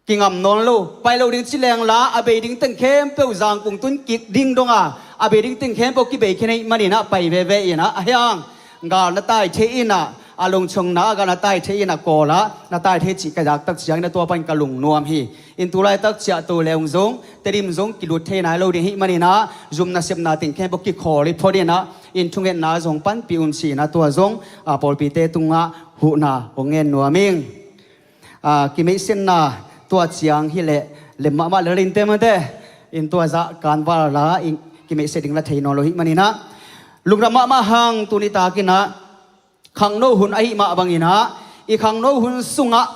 kingam nawn lo, pai lo ding ci leng la a bei ding teng khempeuh Zangkung tun kik ding dong a, a bei ding teng khempeuh kibei khin ahih manin ah pai veve in ah, a hiang gal na tai thei in ah, a lungchong na gal na tai thei in ah, Kawl ah na tai thei cih ka zak tak ciangin ah tua pan ka lungnuam hi. In tu laitak ciah to leng zong Tedim zong kilut thei nai lo ding ahih manin ah zum nasepna teng khempeuh kikhawl i phot in ah, in thungetna zong panpih un ci in ah tua zong a pawlpite tungah huhna hong ngen nuam ing. A, kimeihsetna tua ciang hileh lem mahmah lel in te mate, in tua zah kanval la in kimeihset ding la thei nawn lo ahih manin ah, lungdam mahmah hang tuni takin ah khangno hun ahih mah bangin ah i khangno hun sungah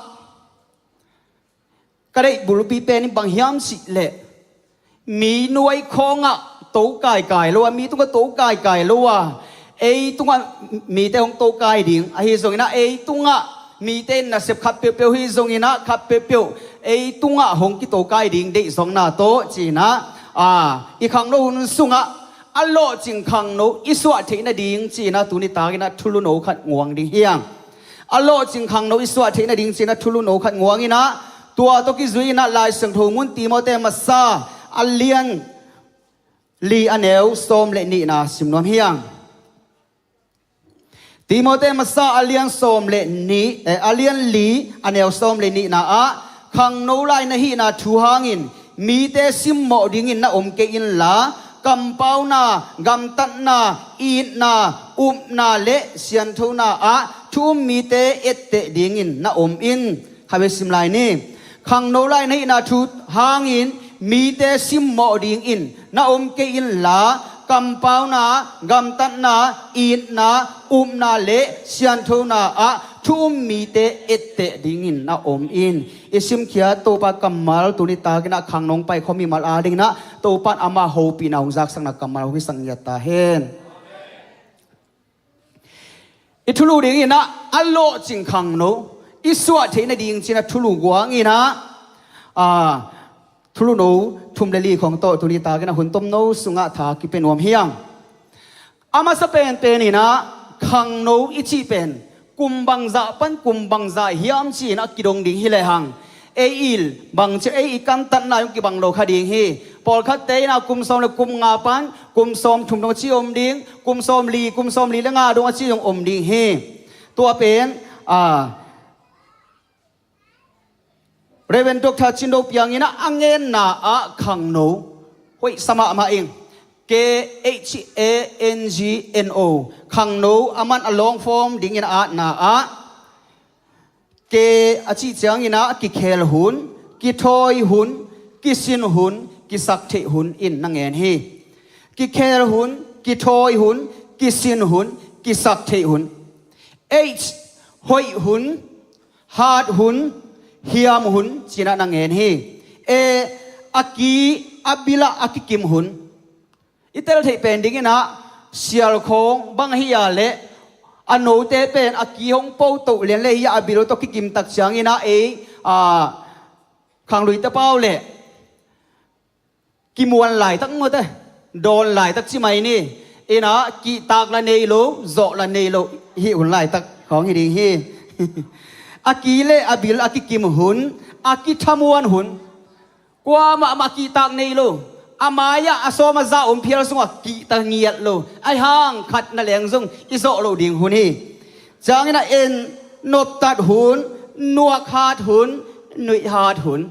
ka deih bulpi pen in bang hiam cih leh mi nuai khawngah to kaikai lo a, mi tungah to kaikai lo a, ei tungah mite hong to kai ding ahi zongin ah, ei tungah mite in nasep khat peuhpeuh hi zongin ah, khat peuhpeuh ei tungah hong kito kai ding deih zawkna tawh ci in ah, a, i khangno hun sungah a lawhcing khangno i suah theih nading ci in ah tuni takin ah thulu no khat nguang ding hi hang. A lawhcing khangno i suah theih nading ci in ah thulu no khat nguang in ah, tua tawh kizui in ah Lai Siangtho mun Timote masa a lian li a neu sawm le nihna sim nuam hi hang. Timote masa a lian sawm le nih, eh, a lian li a neu sawm le nihna ah, khangno lai na hihna thu hangin mite simmawh dingin na om kei inla, kampauna, gamtatna, itna, upna le sianthona ah thu um mite etteh dingin na om in. Khabe sim lai ni. Khangno lai na hihna thu hangin mite simmawh dingin na om kei inla, kampauna, gamtatna, itna, upna le sianthona ah thu um mite etteh dingin na om in. I simkhiat Topa kammal tuni takin ah khangno hong paikhawm mimal adingin ah Topa in ama hopihna hong zaksakna kammal hong hisak ngiat ta hen. I thulu dingin ah a lawhcing khangno i suah theih nading ci in ah thulu guang in ah, a, thulu no thum le li khawng tawh tuni takin ah hun tomno sungah tha kipia nuam hi hang. A masa penpen in ah khangno i cih pen kum bangzah pan kum bangzah hiam ci in ah kidong ding hi lehang, ei i bangci, ei i kantatna hong kibang lo kha ding hi. Pawlkhatte in ah kum sawm le kum nga pan kum sawm thum dong a ci om ding, kum sawm li, kum sawm li le nga dong a ci dong om ding hi. Tua pen, a, Reverend Doctor Cin Do Piang in ah a ngenna ah khangno hoih sa mahmah ing. K H A N G N O, khangno, a man a long form dingin a atna ah, ke a cih ciangin ah kikhel hun, kithawi hun, kisin hun, kisaktheih hun in na ngen hi. Kikhel hun, kithawi hun, kisin hun, kisaktheih hun. H, hoih hun, hat hun, hiam hun ci in ah na ngen hi. E, a ki, a bil ah a kikim hun. I tel theih pen dingin ah sialkhawng bang ahi a leh a note pen a ki hong po toh lian le hi a, a bil tawh kikim tak ciangin ah ei, a, khangluite pau leh kimuan laitak mawte, dawn laitak ci mai ni. In ah kihtak la nei lo, zawh la nei lo, hih hun laitak khawng hi ding hi. A ki le a bil a kikim hun, a kithamuan hun. Kuamah mah kihtak nei lo. A mai-ah a sawm a za om phial sungah kihta ngiat lo. Ahi hang khat na leng zong i zawh loh ding hun hi. Ciangin ah en, noptat hun, nuakhat hun, nuihhat hun.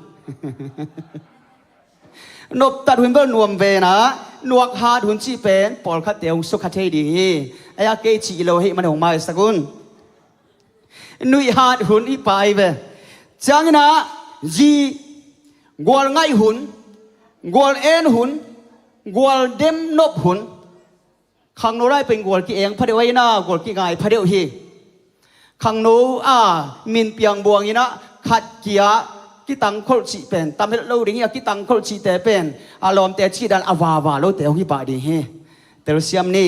Noptat hun bel nuam venah, nuakhat hun cih pen pawlkhatte hong sukha thei ding hi. Ahi a kei cih lo ahih man hong maisak un. Nuihhat hun hi pai ve. Ciangin ah zi, gual ngaih hun, gual en hun, gual dem nop hun. Khangno lai pen gual ki-eng phadeuh ahi na, gual kingai phadeuh hi. Khangno a min piang buang in ah khat kia Kitangkholh cih pen tam het lo ding hi a, kitangkholh cihte pen a lawmte cih dan a vava lote hong hi pah ding hi. Telsiam ni.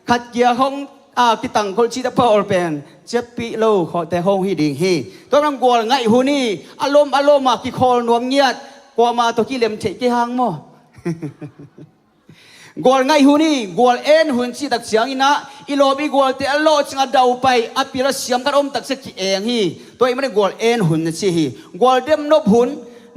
Khat kia hong a kitangkholh cihte pawl pen ciappih lo khawhte hong hi ding hi. Tua bang gual ngaih hun hi. A lawm a lawm a kikhawl nuam ngiat. Kuama tawh kilem theih kei hang maw? Gual ngaih hun hi. Gual en hun cih tak ciangin ah i lawm i gualte a lawhcing a daupai a pil a siam khat om taksa ki-eng hi. Tua ahih manin gual en hun na ci hi. Gual demnop hun,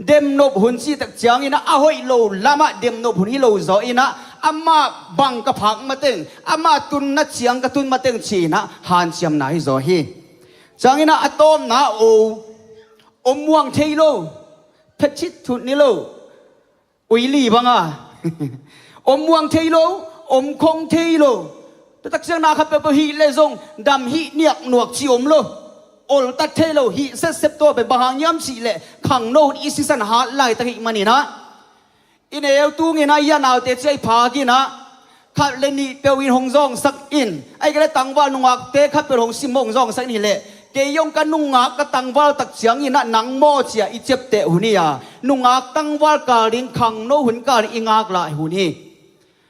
demnop hun cih tak ciangin ah a hoih lo lamah demnop hun hi lo zaw in ah amah bang ka phak mateng, amah tunna ciang ka tun mateng ci-in ah hanciamna hi zaw hi. Ciangin ah a tawpna o om muang thei lo, phet cit thut ni lo. Uili banga om muang thei lo, om khong thei lo. Tua tak ciang na khat peuhpeuh hih le zong dam hih niak nuak ci om lo. Oltat thei lo hih setsep tua pen bang hang hiam cih leh khangno hun i sisan hat laitak hih manin ah i neu tungin ah i a naute ciah i phak in ah khat le nih peuh in hong zawngsak in, ahih kei leh tangval nungakte khat peuh hong sim hong zawngsak in hi leh, kei hong ka nungak ka tangval tak ciangin ah nang maw ci-a i ciapteh hun hi a, nungak tangval kal ding khangno hun kal ding i ngak lai hun hi.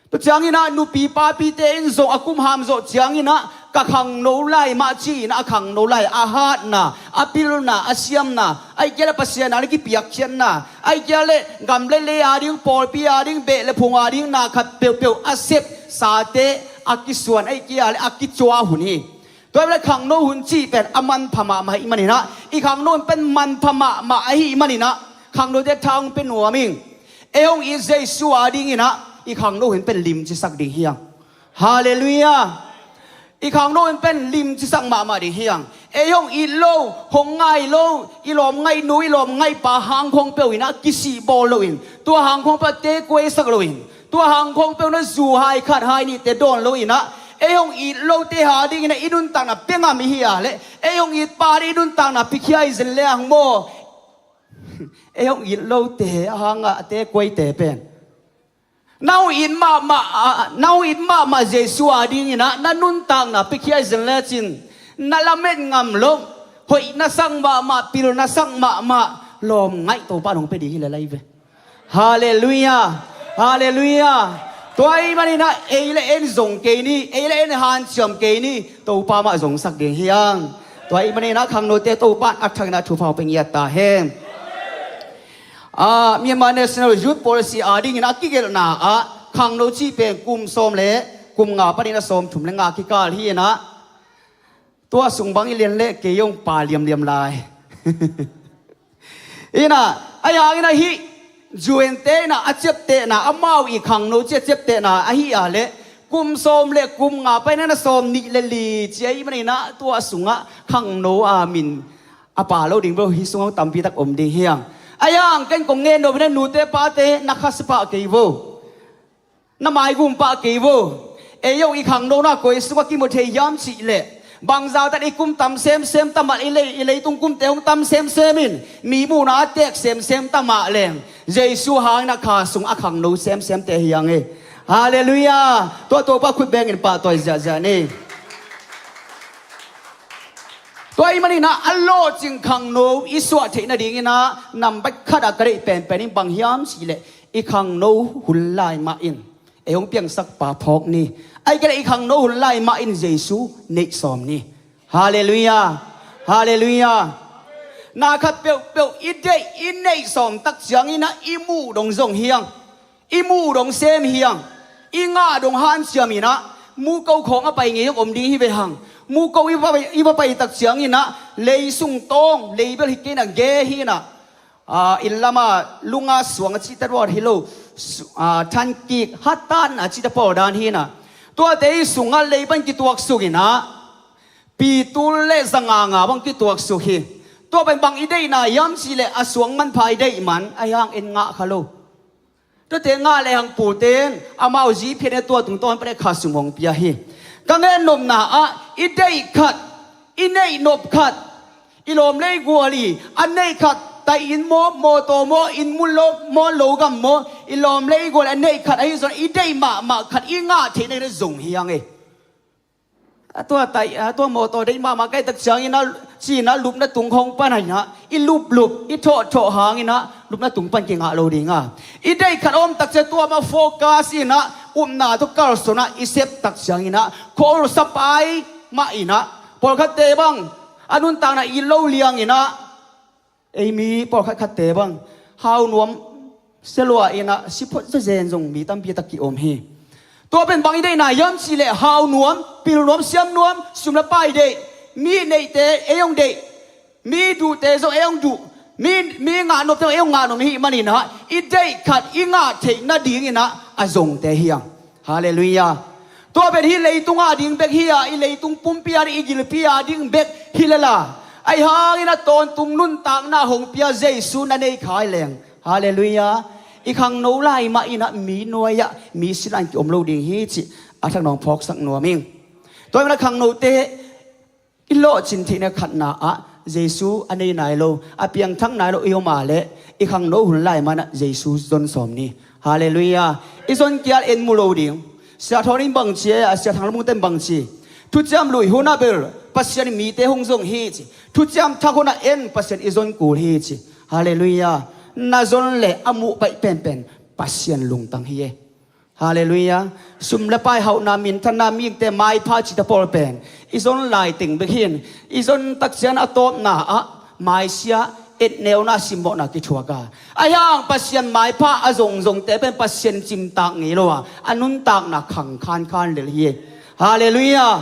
Tua ciangin ah nupi papite in zong a kum ham zawh ciangin ah ka khangno lai mah ci-in ah a khangno lai a hatna, a pilna, a siamna, ahih kei leh Pasian a ding kipiakkhiatna, ahih kei leh gam le lei a ding, pawlpi a ding, beh le phung a ding na khat peuhpeuh a sep sate a kisuan, ahih kei leh a kicua hun hi. Tua hi leh khangno hun cih pen a manpha mahmah ahih manin ah, i khangno hun pen manpha mahmah ahih manin ah khangnote tha hong pia nuam ing. Ei hong it Jesu a dingin ah i khangno hun pen limcisak ding hi hang. Halleluiah. I khangno hun pen limcisak mahmah ding hi hang. Ei hong it lo, hong ngai lo, i lawm ngaihnu, i lawm ngaihpa hang khong peuh in ah kisih bawl loin, tua hang khong peuh te kuaisak loin, tua hang khong peuh na zu hai khat hai nihte dawn loin ah, ei hong it lote a dingin ah i nuntakna pia ngam i hi a leh, ei hong itpa ding i nuntakna piakhia i zen le hang maw? Ei hong it lote a hangah a te kuaite pen na hong it mahmah, ah, na hong it mahmah Jesu a dingin ah na nuntakna piakhia i zen lecin na lamet ngam lo, hoih na sak mahmah, pil na sak mahmah, lawm ngaih Topa in hong pia ding hi lel lai ve. Halleluiah. Halleluiah. Tua ahih manin ah ei le en zong kei ni, ei le en hanciam kei ni, Topa mah zongsak ding hi hang. Tua ahih manin ah khangnote Topa in a thak in ah thupha hong pia ngiat ta hen. Ah, Myanmar National Youth Policy a dingin a kigelhna ah khangno cih pen kum sawm le kum nga panin a sawm thum le nga kikal hi in ah, tua sung bang i lian leh kei hong pa liamliam lai. In ah, ahi hangin ah hih U N te in ah a ciaptehna, amau i khangno cih a ciaptehna ahi a leh kum sawm le kum nga panin a sawm nih le li ci ahih manin ah tua sungah khangno a min a pa lo ding vo, hih sungah tampi tak om ding hi hang. Ahi hang ken kong ngen nop in ah nute pate na khasia pah kei vo. Na maigum pah kei vo. Ei hong i khangnona koi sungah kimu thei hiam cih leh, bangzah tan i kum tam semsem ta mah, i lei, i leitung kumte hong tam semsem in, mi muhna a tek semsem ta mah leng, Jesu hangin a kha sung a khangno semsemte hi hang e. Halleluiah. Tua Topa khut bengin pahtawi ziahziah ni. Tua ahih manin ah a lawhcing khangno i suah theih nadingin ah nambat khat ah ka deih penpen in bang hiam cih leh, i khangno hun lai mah in ei hong piangsak pa phawk ni. Ahih kei leh i khangno hun lai mah in Jesu neih sawm ni. Halleluiah. Halleluiah. Na khat peuhpeuh i deih i neih sawm tak ciangin ah i muh dong zong hi hang. I muh dong sem hi hang. I ngah dong hanciam in ah, muko khawng a pai ngei hong om ding hi ve hang. Muko i va, i va pai tak ciangin ah lei sung tawng, lei bel hi kei in ah ge hi in ah, ah, inn lam ah lunga suang a cihte ruat hi lo, su-, ah, thankik hatan a cihte pawl dan hi in ah, tuate i sungah lei pan kituaksuk in ah, pitul le zanga nga bang kituaksuk hi. Tua pen bang i deihna hiam cih leh a suang manpha i deih man, ahi hang en ngah kha lo. Tuate ngah lehang pute in amau zi phiat in tua tungtawn pan a kha sung hong pia hi. Ka ngen nopna ah i deih khat, i neih nop khat, i lawm le i gual i a neih khat, tai inn maw, mawtaw maw, inn mun lo maw, lo gam maw, i lawm le i gual a neih khat ahi zong i deih mahmah khat i ngah theih nading zong hi hang e. a tua tai a tua mawtaw deih mahmah ka hih tak ciangin ah, ci-in ah lupna tung khawng pan ah in ah i luplup i thawhthawh hangin ah lupna tung pan kingah lo ding a, i deih khat a om tak ciang tua mah focus in ah upna tawh kalsuan ah i sep tak ciangin ah khuaul sapai mah in ah pawlkhatte bang a nuntakna it lo liangin ah ei mi pawlkhat khatte bang hau nuam sia lua in ah si phot zenzen zong mi tampi tak ki-om hi. Tua pen bang i deihna hiam cih leh hau nuam, pil nuam, siam nuam, sum le pai deih, mi neihte ei hong deih, mi duhte zong ei hong duh, mi, mi ngah nuamte zong ei hong ngah nuam i hih manin ah i deih khat i ngah theih nadingin ah a zongte hi hang. Halleluiah. Tua pen hih leitung a ding bek hi a, i leitung pumpi a ding, i gilpi a ding bek hi lel a, ahi hangin a tawntung nuntakna hong pia Jesu na nei kha hi leng, halleluiah, i khangno lai mah in ah mi nuai ah mi sin ah kiom lo ding hi cih a thak nawng phawksak nuam ing. Tua hi manin a khangnote i lawhcin theihna khatna ah Jesu a nei nai lo, a piangthak nai lo i om a leh i khangno hun lai mah in ah Jesu zon sawm ni. Halleluiah. I zon kial en mu lo ding. Sia Thawn in bang ci a, Sia Thang Lamung ten bang ci? Thuciam lui hun ah bel Pasian in mite hong zong hi ci. Thuciam thak hun ah en Pasian i zon kul hi ci. Halleluiah. Na zon le a muh baih penpen Pasian lungtang hi e. Halleluiah. Sum le pai, hauhna, minthanna, mihingte maipha cihte pawl pen i zon lai teng bek hi in, i zon tak ciang a tawpna ah maisia, etneuna, simmawhna kithuak a, ahi hang Pasian maipha a zongzongte pen Pasian cimtak ngei lo a, a nuntakna khang khankhan lel hi. Halleluiah.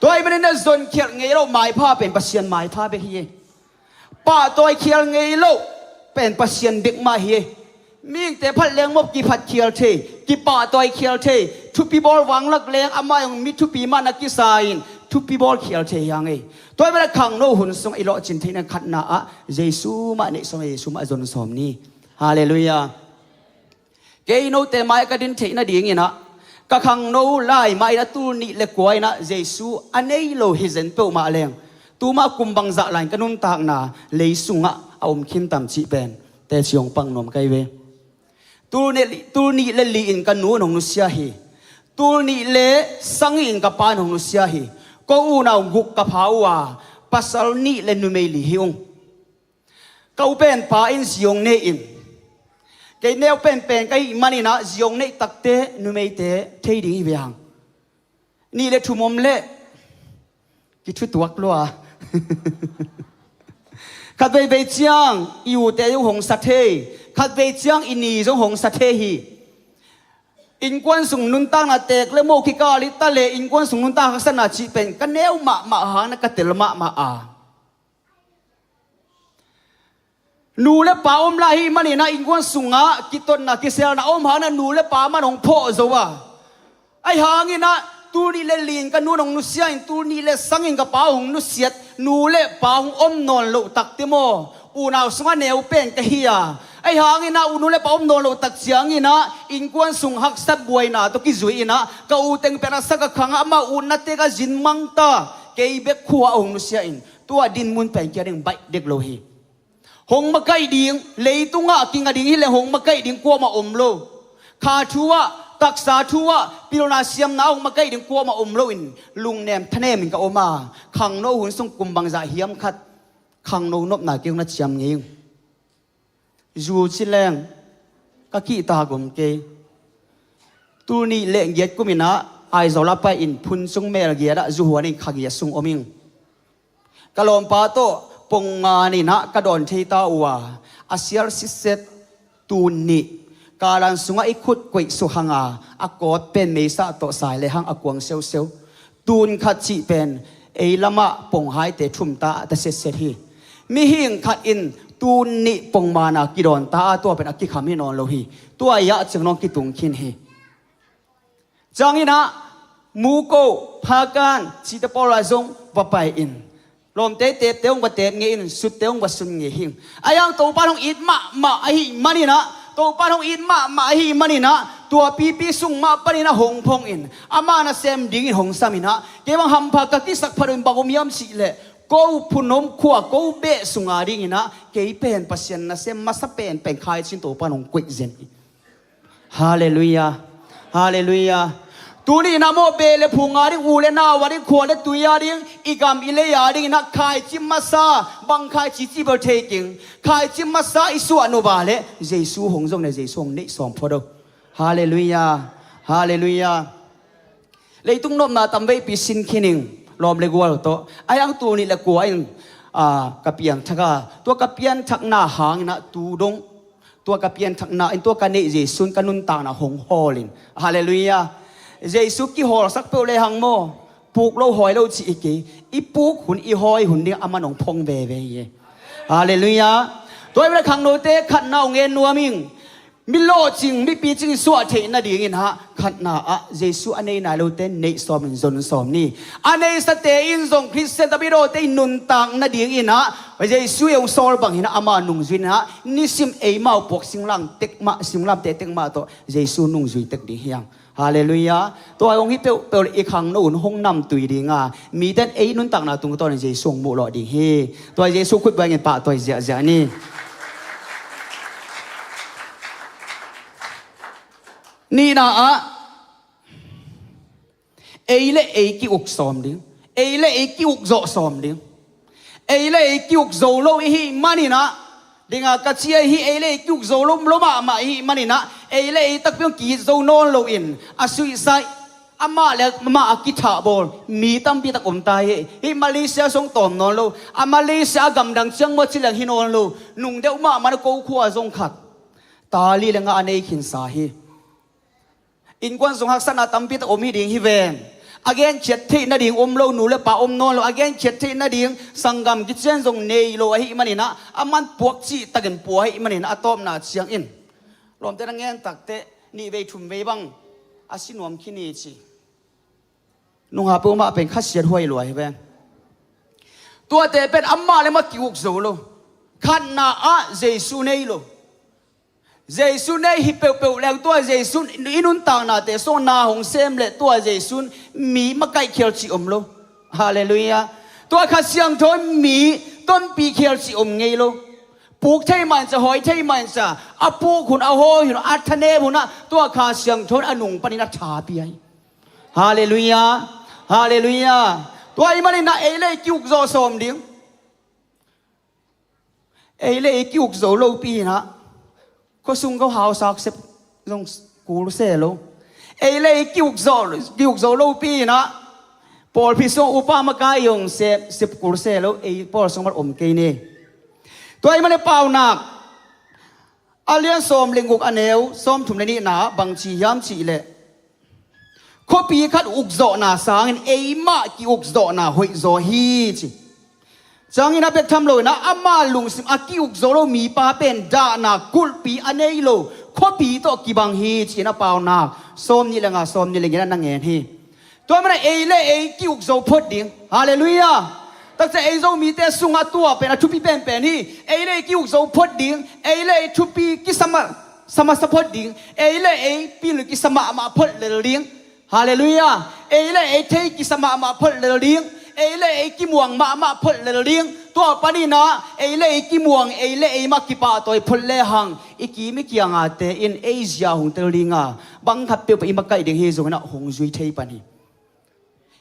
Tua ahih manin a zon khialh ngei lo maipha pen Pasian maipha bek hi. Pahtawi khial ngei lo pen Pasian bek mah hi. Mihingte phat leng mawk kiphat khial thei, kipahtawi khial thei, thupi bawl vanglak leng amah zong mi thupi mah na kisa in thupi bawl khial thei hi hang ei. Tua ahih manin a khangno hun sung i lawhcin theihna khatna ah Jesu mah neih sawm, Jesu mah zon sawm ni. Halleluiah. Kei note mai ka din theih nadingin ah ka khangno lai mah in a tul nih le kua in ah Jesu a nei lo hi zen peuhmah leng, tuma kum bangzah lai in ka nuntakna lei sungah a om khin tam cih pen teci hong pang nuam ka hi ve. Tul nih, tul nih le li in ka nu in hong nusia hi. Tul nih le sagih in ka pa in hong nusia hi. Ko unau guk ka pha uh a, pasal nih le numei li hi ung. Ka u pen pa in zi hong nei in, kei neu penpen ka hih manin ah zi hong neih takte numeite thei ding hi ve hang. Nih le thum om leh kithutuak lua. Khat veivei ciang i ute zong hong sa thei, khat vei ciang i ni zong hong sa thei hi. Innkuan sung nuntakna teek le mo kikal i ta le innkuan sung nuntak haksatna cih pen ka neu mahmah hang na ka tel mahmah a. Nu le pa om lai ahih manin ah innkuan sungah kitotna kiselna om hangin ah nu le pa man hong phawh zo a. Ahi hangin ah tul nih le li in ka nu in hong nusia in, tul nih le sagih in ka pa hong nusiat, nu le pa hong om nawn loh takte maw, unau sungah neu pen ka hi a. Ahi hangin ah u nu le pa om nawn loh tak ciangin ah innkuan sung haksat buaina tawh kizui in ah ka u teng pen a sak a khang ah amah utnate ka zin mang ta, kei bek khua a hong nusia in tua dinmun pen kia ding baih dek lo hi. Hong makaih ding, leitungah kinga ding hileh hong makaih ding kuamah om lo. Kha thu ah, taksa thu ah, pilna siamna hong makaih ding kuamah om loin lungnem thanem in ka om a, khangno hun sung kum bangzah hiam khat khangno nopna kei hong na ciam ngei ung. Zu ci leng ka kihtak om kei. Tul nih le giat kum in ah Aizawl ah pai in phun sung mel giat ah zu huan in kha giat sung om ing. Ka lawmpa tawh pongman in ah ka dawn thei ta uh a, a sial sitset. Tun nih, kalan sungah i khut koih suk hang a, a kawt pen meisa tawh sai le hang a kuang seuseu. Tun khat cih pen ei lamah ponghaite thum ta, ta setset hi. Mihing khat in tun nih pongman a kidawn ta a, tua pen a kikham hi nawn lo hi. Tua i ah ciang dong kitung khin hi. Ciangin ah muko, phakan cihte pawl ah zong va pai in, lawmte tepte hong va tep ngei in, sutte hong va sun ngei hi. Ahi hang Topa in hong it mahmah ahih manin ah, Topa in hong it mahmah ahih manin ah, tua pipi sung mah panin ah hong phong in, ama nasem dingin hong sam in ah, kei bang hampha ka kisak phat uh in bang om hiam cih leh, ko phunom khua, ko beh sung a dingin ah kei pen Pasian nasem masa penpen Kha Siangtho Topa in hong koih zen hi. Halleluiah. Halleluiah. Tuni in ah maw, beh le phung a ding, u le nau a ding, khua le tui a ding, i gam i lei a ding in ah khaici masa, bang khaici cih bel thei keng. Khaici masa i suah nop a leh Jesu hong zong le Jesu hong neih sawm phot o. Halleluiah. Halleluiah. Leitung nopna tamveipi sin khin ing, lawm le gual tawh. Ahi hang tuni le kua in, ah, ka piangthak a, tua ka pianthakna hang in ah tu dong, tua ka pianthakna in tua ka neih Jesu in ka nuntakna hong hawl in. Halleluiah. Jesu kihawlsak peuh le hang maw, puk lo hawi lo cih hi kei. I puk hun, i hawi hun ding a man hong phong veve hi. Halleluiah. Tua hi leh khangnote, khatna hong gen nuam ing. Mi lawhcing, mi picing i suah theih nading in ah, khatna ah Jesu a nei nai lote neih sawm in zon sawm ni. A neisate in zong Khristian tawh midawte i nuntak nading in ah, Jesu i hong sawl bang hi in ah, ama nungzui in ah, nisim eimau puak singlam tek mah, singlamteh tek mah tawh Jesu nungzui tek ding hi hang. Halleluiah. Tua hong hi peuhpeuh le i khangno hun hong namtui ding a, mite in ei nuntakna tungtawn in Jesu hong muh lawh ding hi. Tua Jesu khutbuai in pahtawi ziahziah ni. Nihna ah, ei le ei ki-uk sawm ding. Ei le ei ki-uk zawh sawm ding. Ei le ei ki-uk zo lo i hih manin ah, ding a ka ci ahi, ei le ei ki-uk zo lo, lo mahmah i hih manin ah, ei le ei takpi hong ki-it zo nawn loin, a suicide, amah le amah a kithah bawl mi tampi tak om ta hi. Hih Malaysia sung tawm nawn lo, a Malaysia a gamdang ciang maw ci leng hi nawn lo, nung deuh mahmah na ko khua zong khat, ta li le nga a nei khinsa hi. Innkuan sung haksatna tampi tak om hi ding hi ven. A genkhiat theih nading om lo, nu le pa om nawn lo, a genkhiat theih nading sanggam kician zong nei lo ahih manin ah, a man puak cih takin pua ahih manin ah, a tawpna ciangin, lawmte na ngen takteh nih vei thum vei bang a si nuam khin hi ci. Nungak peuhmah pen khasiat huai lua hi ven. Tuate pen amah le amah ki-uk zo lo. Khatna ah Jesu nei lo. Jesu nei hi peuhpeuh leng tua Jesu in i nuntaknate sung na hong sem le tua Jesu in mi makaih khial cih om lo. Halleluiah. Tua Kha Siangtho in mi tonpih khial cih om ngei lo. Puk thei mah in cia, hawi thei mah in cia, a puk hun, a hawi hun, a thanem hun ah tua Kha Siangtho in a nung panin a tha pia hi. Halleluiah. Halleluiah. Tua ahih manin ah ei le ei ki-uk zawh sawm ding. Ei le ei ki-uk zo lopi in ah, khuasung ko hausak sep zong kul se lo. Ei le ei ki-uk zo, ki-uk zo lopi in ah, pawlpi sung upa makai zong sep, sep kul se lo. Ei pawl sung mal om kei ni. Tua ahih manin Paunak a lian sawm le guk, a neu sawmthum le nihna ah bang ci hiam cih leh, khuapi khat ukzawhna sangin eimah ki-ukzawhna hoihzaw hi ci. Ciangin a bek tham loin ah, ama lungsim a ki-ukzo lo mipa pen dahna kulhpi a nei lo khuapi tawh kibang hi ci-in a Paunak sawmnih le nga, sawmnih le giat ah na ngen hi. Tua manin ah ei le ei ki-ukzo phot ding. Halleluiah. Takcia ei Zomite sungah tua pen a thupi penpen hi. Ei le ei ki-ukzo phot ding. Ei le ei thupi kisa mah, sa masa phot ding. Ei le ei pil kisa mahmah phot lel ding. Halleluiah. Ei le ei thei kisa mahmah phot lel ding. Ei le ei kimuang mahmah phot lel ding. Tua panin ah ei le ei kimuang, ei le ei mah kipahtawi phot lehang, i kim i kiangate in ei zia hong tel ding a, bang khat peuhpeuh i makaih ding hi zongin ah hong zui thei pan hi.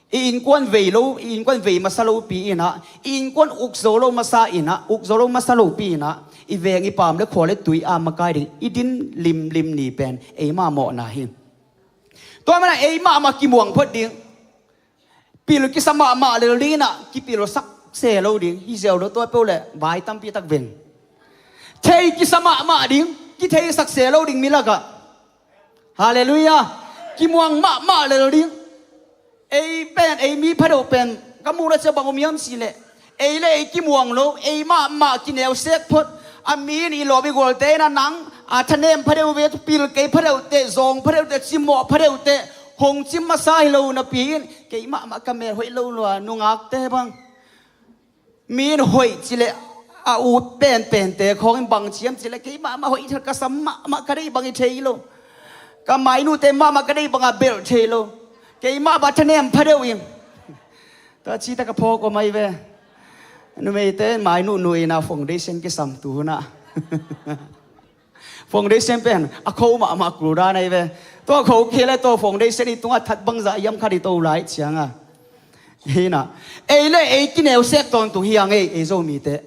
I innkuan vei lo, i innkuan vei masa lopi in ah, i innkuan ukzo lo masa in ah, ukzo lo masa lopi in ah, i veng i paam le khua le tui a makai ding i din limlim ni pen eimah mawhna hi. Tua manin ah eimah mah kimuang phot ding. Pil kisa mahmah lel ding in ah, kipilsak se lo ding. Hi ziau lo, tua peuh leh vai tampi tak veng. Thei kisa mahmah ding, kitheisak se lo ding mi lakah. Halleluiah. Kimuang mahmah lel ding. Ei pen, ei mi phadeuh pen ka muh na cia bang om hiam cih leh, ei le ei kimuang lo, ei mahmah kineu sek phot. A mi in, i lawm i gualte in ah, nang a thanem phadeuh ve, pil kei phadeuh teh, zawng phadeuh teh, cimawh phadeuh teh, hong cim masa hi lo napi in, kei mahmah ka mel hoih lo lua, nungakte bang. Mi in hoih cih leh a ut penpente khawng in bang ci hiam cih leh, kei mahmah hoih thei, ka sam mahmah ka deih bang hi thei lo. Ka mainute mahmah ka deih bang a belh thei lo. Kei mahmah thanem phadeuh ing. Tua ci tak a phawk om ahi ve. Numeite mainuh nuh in ah foundation kisam tu hun ah. Foundation pen a kho mahmah kul dan ahi ve. Tua kho kei le tua foundation i tungah that bangzah iam khat i to lai cianga, hina, ei le ei kineusek tawntung hiang ei, ei Zomite.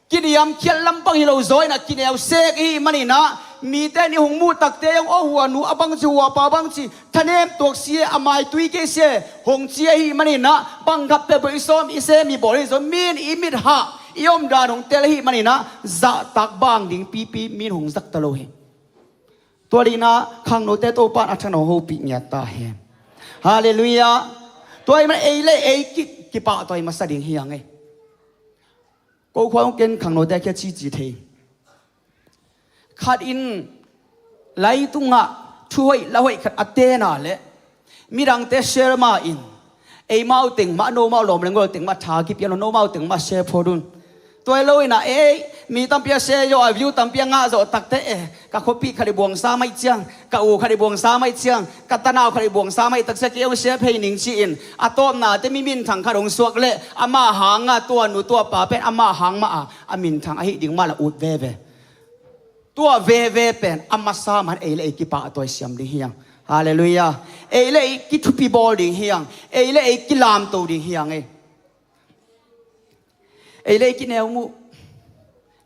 Kiniamkhiat lampang hi lo zaw inah kineusek i hih maninah mite nih hong muh takte hong, aw, hua nu a bangci, hua pa bangci, thanem tuak si e, a maitui kei si e, hong ci ahi maninah bang khat peuh i sawm i sem i bawl hi zaw, min i mit hah i omdan hong tel ahi maninah zahtak bang ding pipi min hong zak ta lo hi. Tua dingna khangnote Topan a than hong hopih ngiat ta hen. Halleluiah. Tua i man ei le ei ki, kipahtawi masa ding hiang ei. Ko khua hong ken khangnote a kia cici thei. Khat in laitungah thu hoih la hoih khat a tena le midangte share ma in, eimau teng mah, nomau lawm le ngol teng mah tha kipia lo, nomau teng mah share phot un. Tua hi lo inah ei, mi tampi a share zawh a, view tampi a ngah zawh takte e, ka khuapih khat i buangsa maih ciang, ka u khat i buangsa maih ciang, ka tanau khat i buangsa maih taksa kei hong share phei ning ci-in a tawpnate mi minthang khat hong suak leh ama hanga tua nu tua pa pen ama hang mah a, a minthang ahi ding mah la ut veve. Tua veve pen a masa man ei le ei kipahtawi siam ding hiang. Halleluiah. Ei le ei kithupi bawl ding hiang. Ei le ei kilamto ding hiang ei. Ei le ei kineu muh.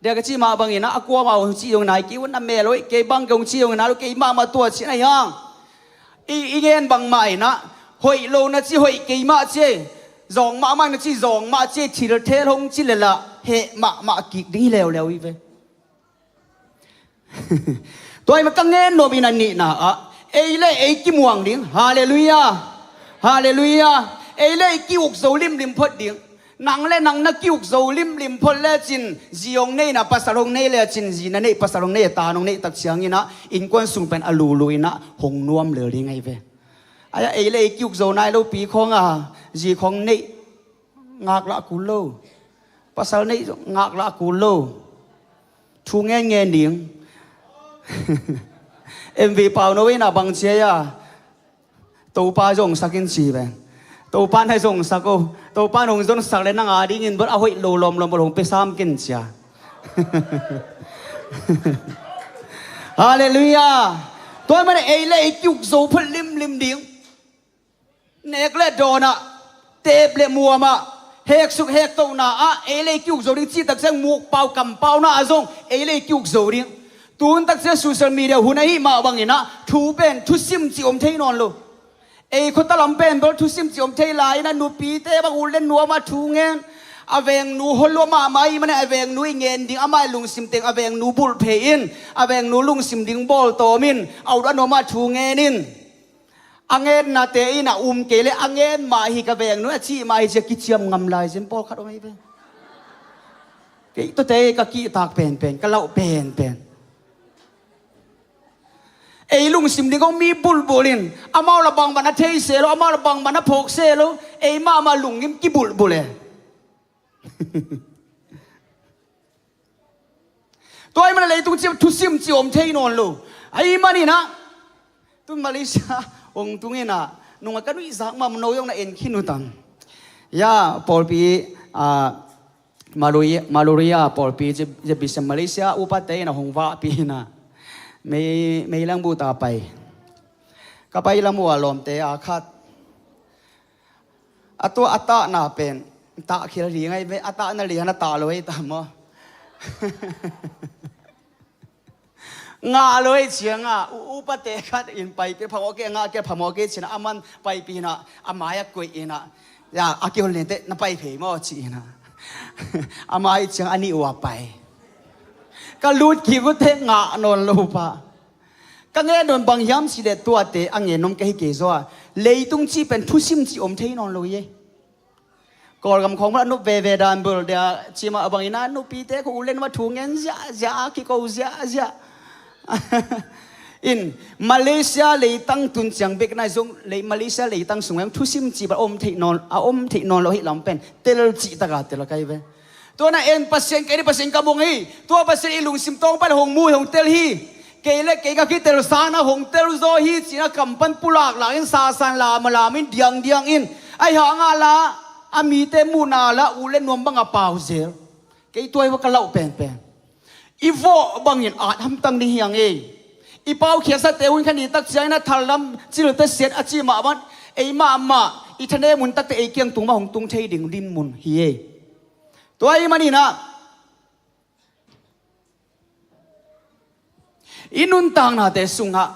Dia ka ci mah bangin a kuamah hong ci hong nai kei un a mel hoih kei bang kei hong ci hong nai lo kei mahmah tua cin a hiang. I, i ngen bangmah inah hoih lo na ci hoih kei mah ci ei. Zawng mahmah na ci zawng mah ci ei, thil thel hong ci le lah heh mahmah kik ding hi leuleu hi ve. Tua i ma ka ngen nuam in a nihna ah ei le ei kimuang ding. Halleluiah. Halleluiah. Ei le ei ki-uk zo limlim phot ding. Nang le nang na ki-uk zo limlim phot lecin zi hong neihna pasal hong nei lecin zi na neih pasal hong nei a ta hong neih tak cianginah innkuan sung pen a lulu inah hong nuam lel ding ahi ve. Aia ei le ei ki-uk zo nai lopi khawng a zi khawng neih ngaklah kul lo. Pasal neih ngaklah kul lo. Thu ngen ngen ding. M V Pauno inah bang cia ia Topa zong sak in ci ven. Topa na zong sak o. Topa nong zon sak le nang a dingin bot a hoih lo lawmlawm bot hong pe sam ken cia. Halleluiah. Tua mana ei le ei ki-uk zo phot limlim ding. Nek le dawnah, teep le muamah, heksuk hektohna ah ei le ei ki-uk zo ding cih tak ciang mukpau kampauna ah zong ei le ei ki-uk zo ding. Tun tak ciang social media hun ahi mah banginah thu pen thusim cih om thei nawn lo. Ei khuata lam pen bel thusim cih om thei lai-inah nupite bang ut le nuamah thu ngen. A vengnu hol lua mahmah ahi manah a vengnu i ngen ding amah i lungsim teng a vengnu bulh phei in, a vengnu lungsim ding bawltawm in, a ut a nuamah thu ngen in. A ngennate in a um kei le a ngen mah hi ka vengnu a cih mah hi cia kiciam ngam lai zin pawlkhat om hi ve. Kei tawte ka kihtak penpen ka lauh penpen. Ei lungsim ding kong mi bulbul in amau la bangban a thei se lo, amau la bangban a phawk se lo, ei mahmah lungngim kibulbul e. Tua ahih manin leitung cih thusim cih om thei nawn lo. Ahih maninah tun Malaysia hong tunginah nungah ka nuihzak mah no zong na en khin uh tang. Ya pawlpi ah, Maluria pawlpi J B C Malaysia upate inah hong vahpi inah mei mei langbuta pai. Ka pai lam uh a lawmte a khat a tua a tahna pen tahkhia ding ahi ve, a tahna lian a tah lo ahi ta maw? Ngah lo ahi cianga u- upate khat in paipi phamawh kei a ngah kei phamawh kei cina a man paipi inah a mai a koih inah ya a kihol nente na pai phei maw ci inah a mai ciang a nih uh a pai. Ka lut kik uh teh ngah nawn lo pah. Ka ngen nawn bang hiam cih leh tuate a ngen om ka hi kei zaw a leitung cih pen thusim cih om thei nawn lo hi ei. Kawlgam khawng mah a nup veve dan bul dia cimah a bangin a nupite khawng u len mah thu ngen ziahziah a kiko ziahziah. In Malaysia leitang tun ciang bek nai zong lei Malaysia leitang sungah thusim cih bang om theih nawn a om theih nawn lo hi lam pen tel cih taka tel a kai ve. Tua na en Pasian kei ni Pasian ka mong hi. Tua Pasian i lungsim tawng pan hong mu hi hong tel hi. Kei le kei ka kitel sana hong tel zaw hi cina kam pan pulak lakin sasan lam a lam in diangdiang in ahi hanga la a mite muhna la u le nuam banga pau zel. Kei tuai va ka lauh penpen. I vawh bangin at hamtang ni hiang ei. I paukhiatsate hun khat ni tak ciangin a thallam cilte siat a ci mahmah, ei mahmah i thanem hun takte ei kiang tung mah hong tung thei ding dinmun hi ei. Tua ahih manin ah i nuntaknate sungah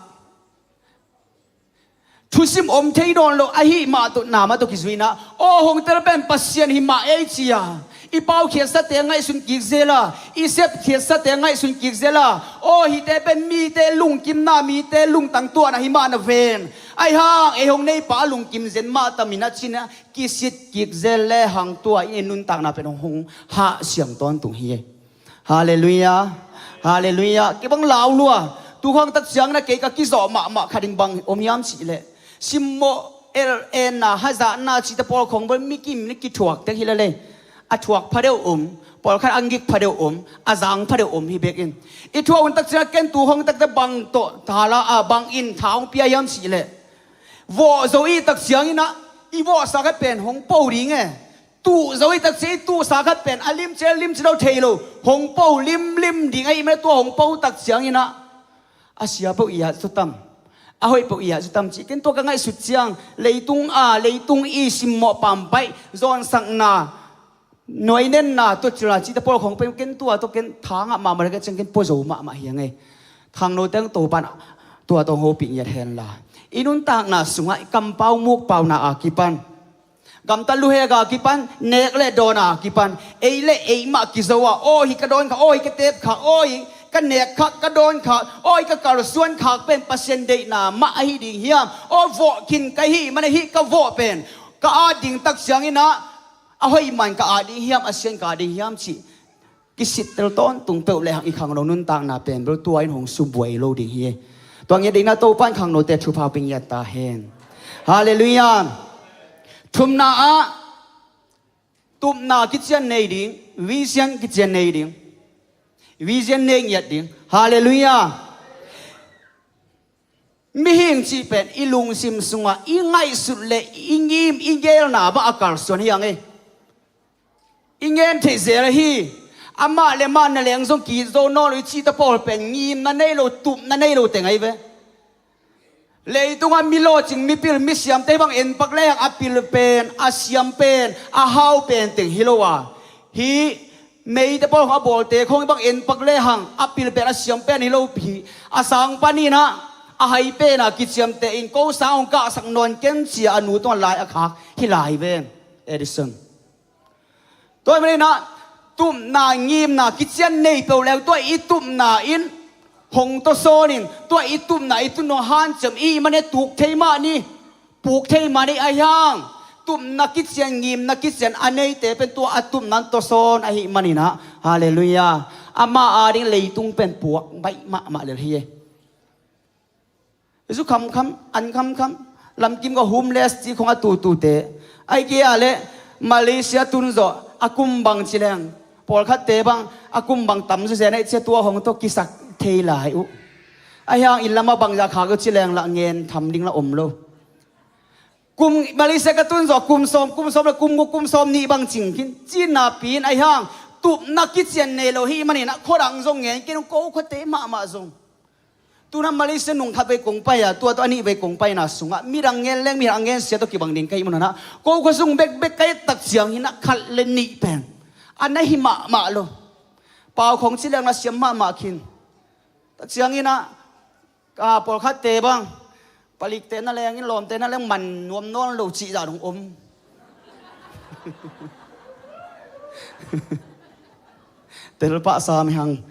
thusim om thei dawn lo ahih mah tawh, na mah tawh kizui-in ah, aw hong tel pen Pasian hi mah ei ci-a, i paukhiatsate ngaihsun kik zel a, i sepkhiatsate ngaihsun kik zel a, aw hihte pen mite lungkimna, mite lungtang tuahna hi mah na ven. Ahi hang ei hong neipa a lungkim zen mah tam in ah ci-in ah kisit kik zel lehang tua i nuntakna pen hong, hong hahsiang tawntung hi ei. Halleluiah. Halleluiah. Kei bang lau lua. Tu khawng tak ciangin ah kei ka kizawh mahmah khat in bang om hiam cih leh, simmawh el enna, hazatna cihte pawl khawng bel mi kim in kithuak tek hi lel ei. A thuak pha deuh om, pawlkhat a ngik pha deuh om, a zang pha deuh om hi bek in. I thuak hun tak ciangin ah ken tu khawng takte bang tawh thala, a, bang in tha hong pia hiam cih leh, vawh zo i tak ciangin ah i vawhsa khat pen hong po ding e. Tuh zo i tak ciang i tuhsa khat pen a limci a limci lo thei lo, hong po limlim ding ahih manin tua hong po tak ciangin ah, a sia peuh i at zaw tam, a hoih peuh i at zaw tam cih ken tua ka ngaihsut ciang, leitung a, leitung i simmawh pampaih, zawnsakna, nuainenna, tuacilna cihte pawl khawng pen ken tua tawh ken tha ngah mahmah leh ka ciang ken pua zo mahmah hi hang ei. Khangno teng Topa'n tua tawh hong hopih ngiat hen la, i nuntakna sungah i kampau mukpauna a kipan, gamtat luhek a kipan, nek le dawn a kipan, ei le ei mah kizo a, aw hih ka dawn khak, aw hih ka tep khak, aw hih ka nek khak, ka dawn khak, aw hih ka kalsuan khak pen Pasian deihna mah ahi ding hiam? Aw vawh khin ka hih manin hih ka vawh pen ka at ding tak ciangin ah, a hoih man ka at ding hiam, a sia in ka at ding hiam cih kisittel tawntung peuh lehang i khangno nuntakna pen bel tua in hong subuai lo ding hi. Tua ngiat dingin ah Topa'n khangnote thupha pia ngiat ta hen. Halleluiah. Thumna ah, tupna kician nei ding, vision kician nei ding, vision nei ngiat ding. Halleluiah. Mihing cih pen i lungsim sungah i ngaihsut le i ngim i geelna bang a kalsuan hi hang ei. I ngen theih zel hi. Amah le amah na leng zong ki-it zo nawn lo i cihte pawl pen ngimna nei lo, tupna nei lo teng ahi ve. Leitungah mi lawhcing, mi pil, mi siamte hih bang en pak lehang a pil pen, a siam pen, a hau pen teng hi lo a, hih meite pawl khawng a bawlte khawng hih bang en pak lehang a pil pen, a siam pen hi lo hi. A sang panin ah a hai pen a kiciamteh in ko sang hong kahsak nawn ken ci-a a nu tungah lai a khak hi lai ven. Edison. Tua ahih manin ah tupna, ngimna kician nei peuh leng tua i tupna in hong tawsawn in, tua i tupna i tun hong hanciam i hih manin tuk thei mah ni, puk thei mah ni. Ahi hang tupna kician, ngimna kician a neite pen tua a tupna in tawsawn ahih manin ah, halleluiah, ama ading leitung pen puak baih mahmah lel hi. Zu khamkham, an khamkham, lamkim ka homeless ci khong a tutute. Ahih kei leh Malaysia tun zawh a kum bang ci leng, pawlkhatte bang a kum bang tam zawzen ahih ciang tua hong tawh kisak thei lai uh. Ahi hang inn lamah bangzah khak uh ci leng lah ngen tham ding lah om lo. Kum, Malaysia ka tun zawh kum sawm, kum sawm le kum guk, kum sawm nih bang cing khin, ci napi in ahi hang tupna kician nei lo hi manin ah khuadang zong ngen kei nung, ko khuate mahmah zong. Tuna Malaysia nung khat vei kong pai a, tua tawh a nih vei kong paina sungah midang ngen leng midang a ngen sia tawh kibang ding ka hih manin ah, ko khua sung bekbek ka et tak ciangin ah khat le nih pen a na hi mahmah lo. Pau khong ci leng na siam mahmah khin. Tak ciangin ah, ka pawlkhatte bang, palikte na leng in lawmte na leng man nuam nawn lo cih zah dong om. Telpah sam hang.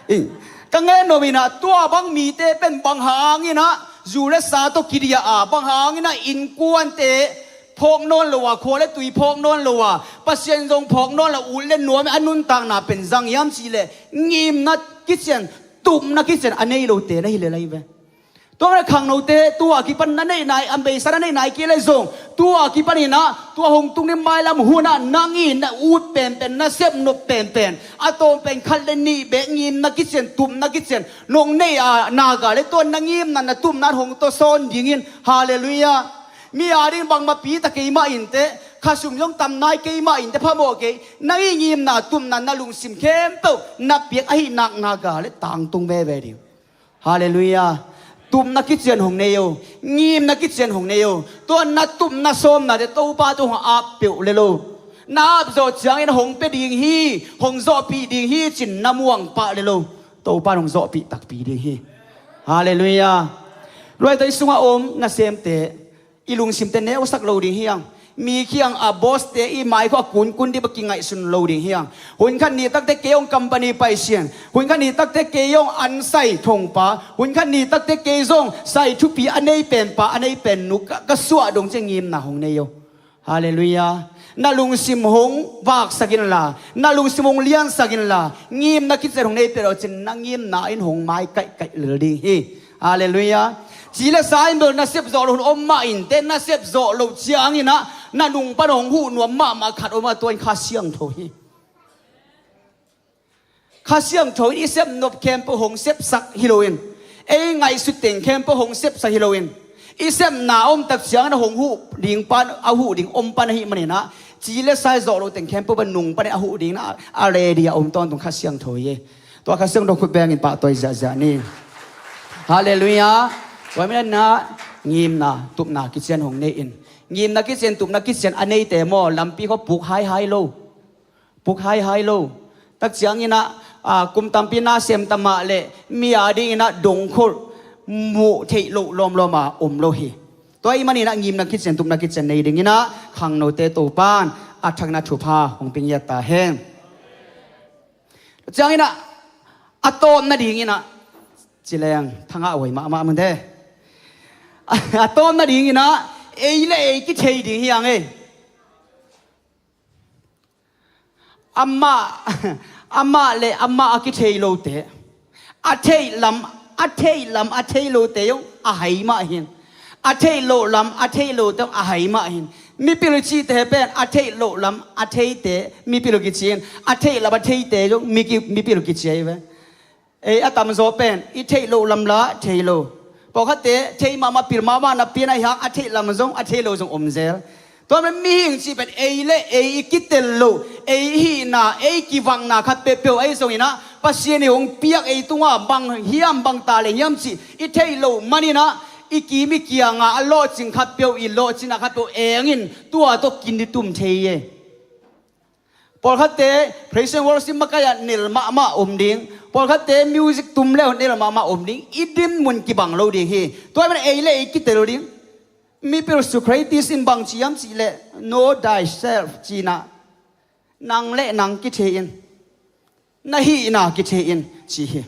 Ih, ka ngen nuam in ah, tua bang mite pen bang hangin ah zu le sa tawh kidiah a, bang hangin ah innkuante phawk nawn lo a, khua le tui phawk nawn lo a, Pasian zong phawk nawn lo, ut le nuam a nuntakna pen zang hiam cih leh ngimna kician, tupna kician a nei lote na hi lel ahi ve. Tua mah khangnote, tua kipan na neih nai, a beisa na neih nai kei leh zong, tua kipan in ah, tua hong tung ding mailam hun ah nang in na ut penpen, na sep nop penpen, a tawm pen khat le nih bek ngimna kician, tupna kician nong neih a, na ga le tua na ngimna, na tupna in hong tawsawn dingin. Halleluiah. Mi ading bangmahpi ta kei mah inteh, khasum zong tam nai kei mah inteh, phamawh kei, nang i ngimna, tupna, na lungsim khempeuh na piak ahih nak na ga le tangtung veve ding. Halleluiah. Tupna kician hong nei o. Ngimna kician hong nei o. Tua na tupna sawmnate Topa tungah ap peuh le lo. Na ap zawh ciangin hong pia ding hi, hong zawhpih ding hi cin na muang pah le lo. Topa in hong zawhpih takpi ding hi. Halleluiah. Luaita i sungah om nasemte, i lungsimte neusak lo ding hiang. Mi kiang a boss te i mai khua kunkun dih bek kingaihsun lo ding hiang. Hun khat ni takte kei hong company paisian, hun khat ni takte kei hong ansai thongpa, hun khat ni takte kei zong sai thupi a nei penpa, a nei pen nu ka, ka suah dong ciang ngimna hong nei o. Halleluiah. Na lungsim hong vaksak inla, na lungsim hong liansak inla, ngimna kician hong nei peuh lo cin na ngimna in hong mai kaihkaih lel ding hi. Halleluiah. Ci le sa in bel na sep zawh lo hun om mah in te, na sep zawh loh ciangin ah na nung pan hong huh nuam mahmah khat om a, tua in Kha Siangtho hi. Kha Siangtho in i sep nop khempeuh hong sepsak hi loin, ei ngaihsut teng khempeuh hong sepsak hi loin, i sepna a om tak ciangin a hong huh ding pan, a huh ding om pan ahih manin ah, ci le sa i zawh loh teng khempeuh pan nung panin a huh ding in ah, a ready a om tawntung Kha Siangtho hi. Tua Kha Siangtho khut bengin pahtawi ziahziah ni. Halleluiah. Tua manin ah ngimna, tupna kician hong nei in. Ngimna kician, tupna kician a neite maw, lampi khua puk haihai lo. Puk haihai lo. Tak ciangin ah, a, kum tampi na sem ta mah leh mi a dingin ah dongkholh, muh theih loh lawmlawm a om lo hi. Tua ahih manin ah ngimna kician, tupna kician nei dingin ah khangnote Topan a thakna thupha hong pia ngiat ta hen. Ciangin ah a tawpna dingin ah, ci leng thangah huai mahmah mante. A tawpna dingin ah ei le ei kithei ding hiang ei. Amah, amah le amah a kithei lote, a theih lam, a theih lam a thei lote zong a hai mah hin. A theih loh lam a thei lote zong a hai mah hin. Mipil cihte pen a theih loh lam a theite mipil kici in, a theih lam a theite zong miki-, mipil kici ahi ve. Ei a tamzaw pen i theih loh lam la thei lo. Pawlkhatte thei mahmah, pil mahmah napi-in a hi hang, a theih lam zong a thei lo zong om zel. Tua manin mihing cih pen ei le ei i kitel loh, ei hihna, ei kivakna khat peuhpeuh ahi zongin ah, Pasian in hong piak ei tungah bang hiam, bang talent hiam cih i theih loh manin ah, i kim i kiangah a lawhcing khat peuh, i lawhcinna khat peuh engin tua tawh kin i tum thei e. Pawlkhatte praise and worship makaih ah nel mahmah om ding. Pawlkhatte music tum le uh nel mahmah om ding. I dinmun kibang lo ding hi. Tua manin ei le ei kitel ding. Mipil Socrates in bang ci hiam cih leh, "Know thyself," ci-in ah, nang le nang kithei in, na hihna kithei in, ci hi.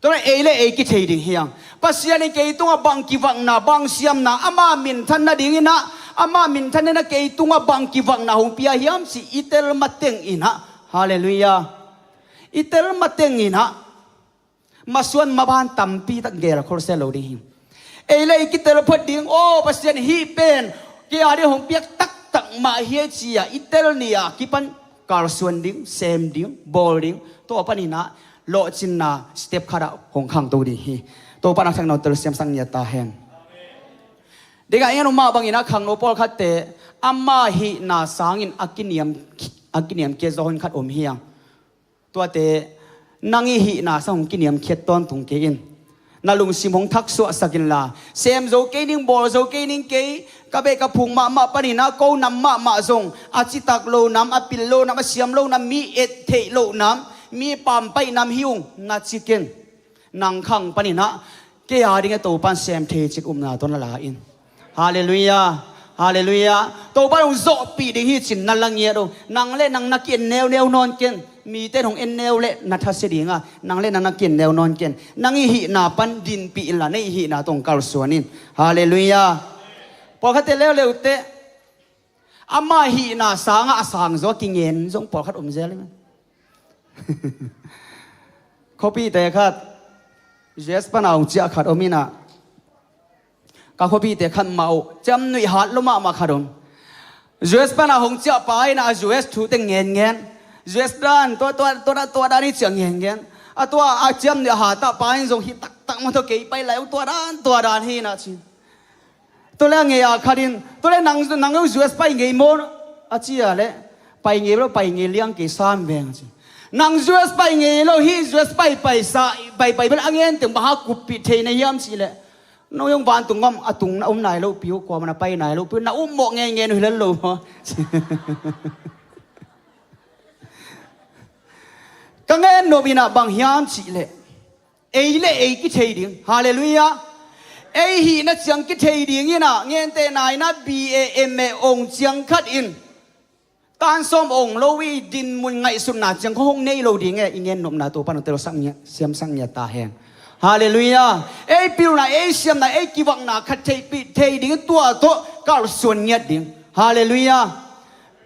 Tua manin ei le ei kithei ding hiang. Pasian in kei tungah bang kivakna, bang siamna, ama minthan nadingin ah, ama minthan nadingin ah kei tungah bang kivakna hong pia hiam cih i tel mateng in ah. Halleluiah. I tel mateng in ah, masuan maban tampi tak gel khol se lo ding hi. Ei le ei kitel phot ding, aw Pasian, hih pen kei a ding hong piak taktak mah hi e ci-a i tel ni-a kipan kalsuan ding, sem ding, bawl ding. Tua panin ah lawhcinna step khat ah hong khangto ding hi. Topa in a thakna telsiam sak ngiat ta hen. Dingah en uh mah bangin ah khangno pawlkhatte ama hihna sangin a kiniam, a kiniamkhiat zaw hun khat om hiang. Tuate nang i hihna sang hong kiniamkhiat tawntung kei in. Na lungsim hong thaksuahsak inla, sem zo kei ning, bawl zo kei ning, kei ka beh ka phung mahmah panin ah ko nam mahmah zong, a citak lo nam, a pil lo nam, a siam lo nam, mi et theih loh nam, mi pampaih nam hi ung, na ci ken. Nang khang panin ah kei a dingin Topa in sem thei cin upna tawh na la in. Halleluiah. Halleluiah. Topa in hong zawhpih ding hi cin na la ngiat uh. Nang le nang na ki-en neuneu nawn ken. Mite in hong en neu leh na thasia ding a, nang le nang na ki-en neu nawn ken. Nang i hihna pan dinpih inla, na i hihna tawh hong kalsuan in. Halleluiah. Pawlkhatte leuleu teh ama hihna sangah a sang zaw a kingen zong pawlkhat om zel hi. Khuapite khat U S pan a hong ciah khat om in ah, ka khuapite khat mah uh, ciamnuih hat lua mahmah khat om. U S pan a hong ciah pa in ah, U S thu teng ngenngen. U S dan, tua, tua, tua dan, tua dan hi ci-a ngenngen. A tua a ciamnuih a hat ah pa in zong hih taktak mah tawh kei pai lai ung, tua dan, tua dan hi in ah ci. Tua leh a ngei a khat in, tua leh nang, nang U S pai ngei maw? A ci a leh, pai ngei lo, pai ngei liang kei sam veng a ci. Nang U S pai ngei lo, hih U S pai paisa, pai pai bel a ngen teng bang hang kuppih thei na hiam cih leh, no zong vantung gam a tung na um nai lo pi uh, kuamah na pai nai lo pi uh, na upmawh ngeingei uh hi lel lo maw? Ka ngen nop in ah bang hiam cih leh, ei le ei kithei ding. Halleluiah. Ei hihna ciang kithei ding in ah, gentehna in ah B A M A ong ciang khat in tan sawm ong lo i dinmun ngaihsutna ciang kho hong nei lo ding e, i gen nopna Topa nong tel sak ngiat, siamsak ngiat ta hen. Halleluiah. Ei pilna, ei siamna, ei kivakna khat theihpih thei ding, tua tawh kalsuan ngiat ding. Halleluiah.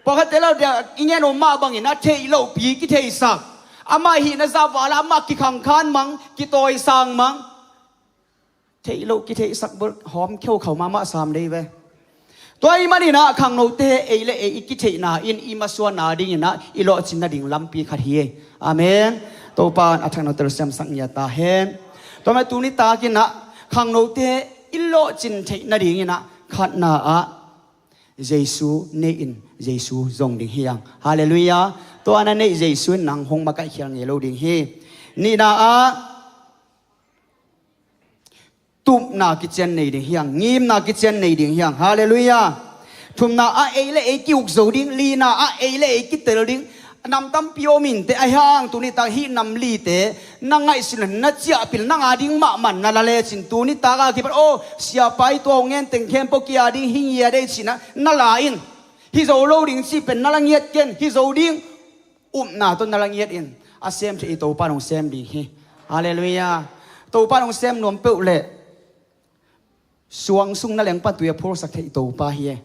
Pawlkhatte lo dia i gen nop mah bangin a theih lohpi kitheisak, amah hihna zah vala amah kikhangkhan mang, kitawisang mang. Theih loh kitheihsak bel hawm kheukhau mahmah sam dei ve. Tua ahih manin ah khangnote ei le ei i kitheihna in i masuanna dingin ah i lawhcin nading lampi khat hi. Amen. Topa in a thak nong tel siamsak ngiat ta hen. Tua mah tuni takin ah khangnote i lawhcin theih nadingin ah khatna ah Jesu nei in, Jesu zong ding hi hang. Halleluiah. Tua na neih Jesu in nang hong makaihkhial ngei lo ding hi. Nihna ah tupna kician nei ding hi hang, ngimna kician nei ding hi hang. Halleluiah. Thumna ah ei le ei ki-uk zo ding, lina ah ei le ei kitel ding. Nam tampi om inteh, ahi hang tuni tak hih nam lite na ngaihsun, na ciahpih, nang a ding mahmah na la lecin tuni tak a kipan, aw, siapa i tua hong ngen teng khempeuh ki a ding hi ngiat ei cih na na la in. Hi zo lo ding cih pen na la ngiat ken, hi zo ding upna tawh na la ngiat in, a sem thei i Topa in hong sem ding hi. Halleluiah. Topa in hong sem nuam peuh leh suang sung na leng pan tui a phursak thei i Topa hi e.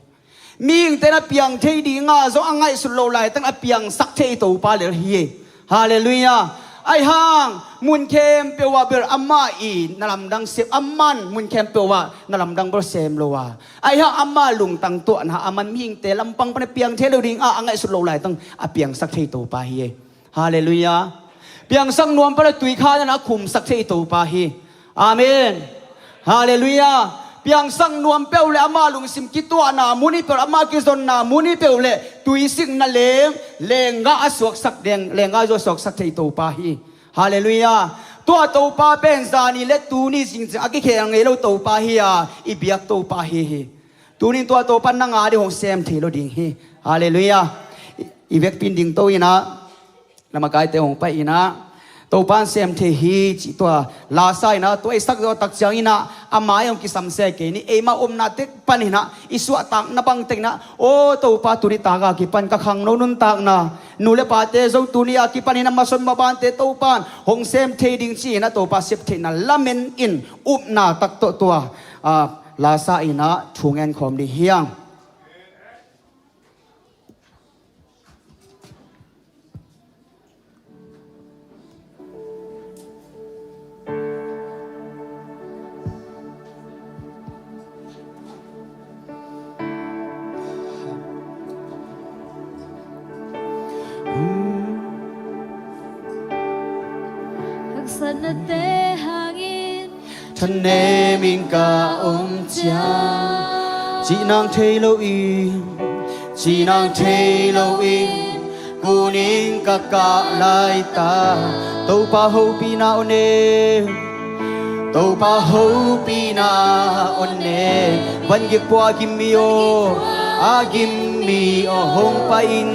Mihingte na piang thei ding a zong a ngaihsut loh laitang a piangsak thei i Topa lel hi e. Halleluiah. Ahi hang mun khempeuh ah bel amah i na lamdang sem, aman mun khempeuh ah na lamdang bel sem lo a, ahi hang ama lungtang tuahna a man mihingte lampang pan a piang thei lo ding a, a ngaihsut loh laitang a piangsak thei Topa hi e. Halleluiah. Piangsak nuam pan a tui kha na a khumsak thei Topa hi. Amen. Halleluiah. Piangsak nuam peuh le ama lungsim kituahna mun i peuh, ama kizonna mun i peuh le tui sik na leng, lenggah a suaksak deng, lenggah zaw suaksak thei Topa hi. Halleluiah. Tua Topa pen zani le tuni zingciang a kikhel ngei lo Topa hi a, i biak Topa hi hi. Tunin tua Topa nang a ding hong sem thei lo ding hi. Halleluiah. I, i vekpi in ding to in ah, na makaite hong pai in ah, Topa in sem thei hi cih tua lasa in ah, tua i sak zawh tak ciangin ah, a mai hong kisam se kei ni, eima omna tek pan in ah, i suahtakna bang tek in ah, aw Topa tuni tak a kipan ka khangno nuntakna, nu le pate zong tuni a kipan in ah, mason mabante Topa in hong sem thei ding ci in ah, Topa sep theihna lamen in upna tak tawh tua, ah, lasa in ah thu ngen khawm ding hi hang. Haksatnate hangin thanem in ka om ciang, cihnang thei loin, cihnang thei loin kunin ka kah laita. Topa hopihna aw ne, Topa hopihna aw ne. Van gik pua a gim mi aw, a gim mi aw hong pai in.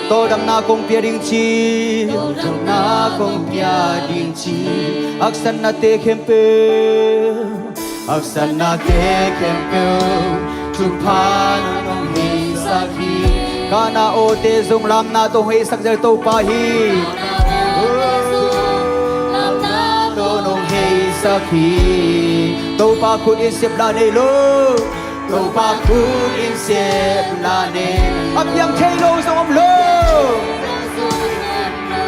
Tawldamna kong pia ding ci, tawldamna kong pia ding ci. Haksatnate khempeuh, haksatnate khempeuh thupha nong heisak hi. Kana awte zong lamna tawh hong heisak zel Topa hi. Lamna tawh nong heisak hi. Topa khut in sep la nei lo. Topa khut in sep la nei. A piang thei lo zong om lo.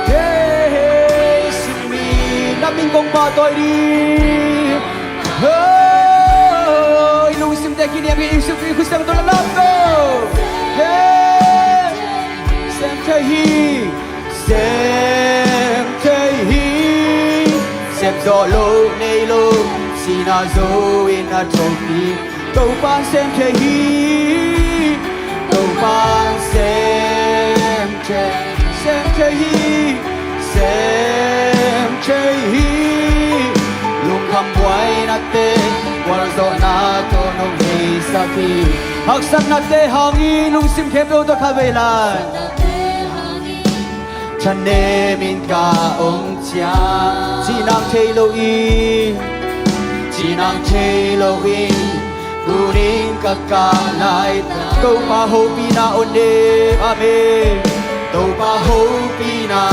Hey, hey, simi na min kong pahtawi ding. Hey, i lungsimte kiniam hi, i suk i khut sem tawh la lam ko. Hey, sem thei hi, sem thei hi. Sep zawh lo nei lo, sihna zo in a thawh hi. Topa in sem thei hi. Topa in sem thei. Sem thei hi, sem thei hi. Lungkham buainate gualzawhna tawh nong heisak hi. Haksatnate hangin lungsim khempeuh tawh kha vei lai. Thanem in ka om ciang, cinang thei lo in, cinang thei lo in, tunin ka kah lai. Topa hopihna on e. Amen. Topa hopihna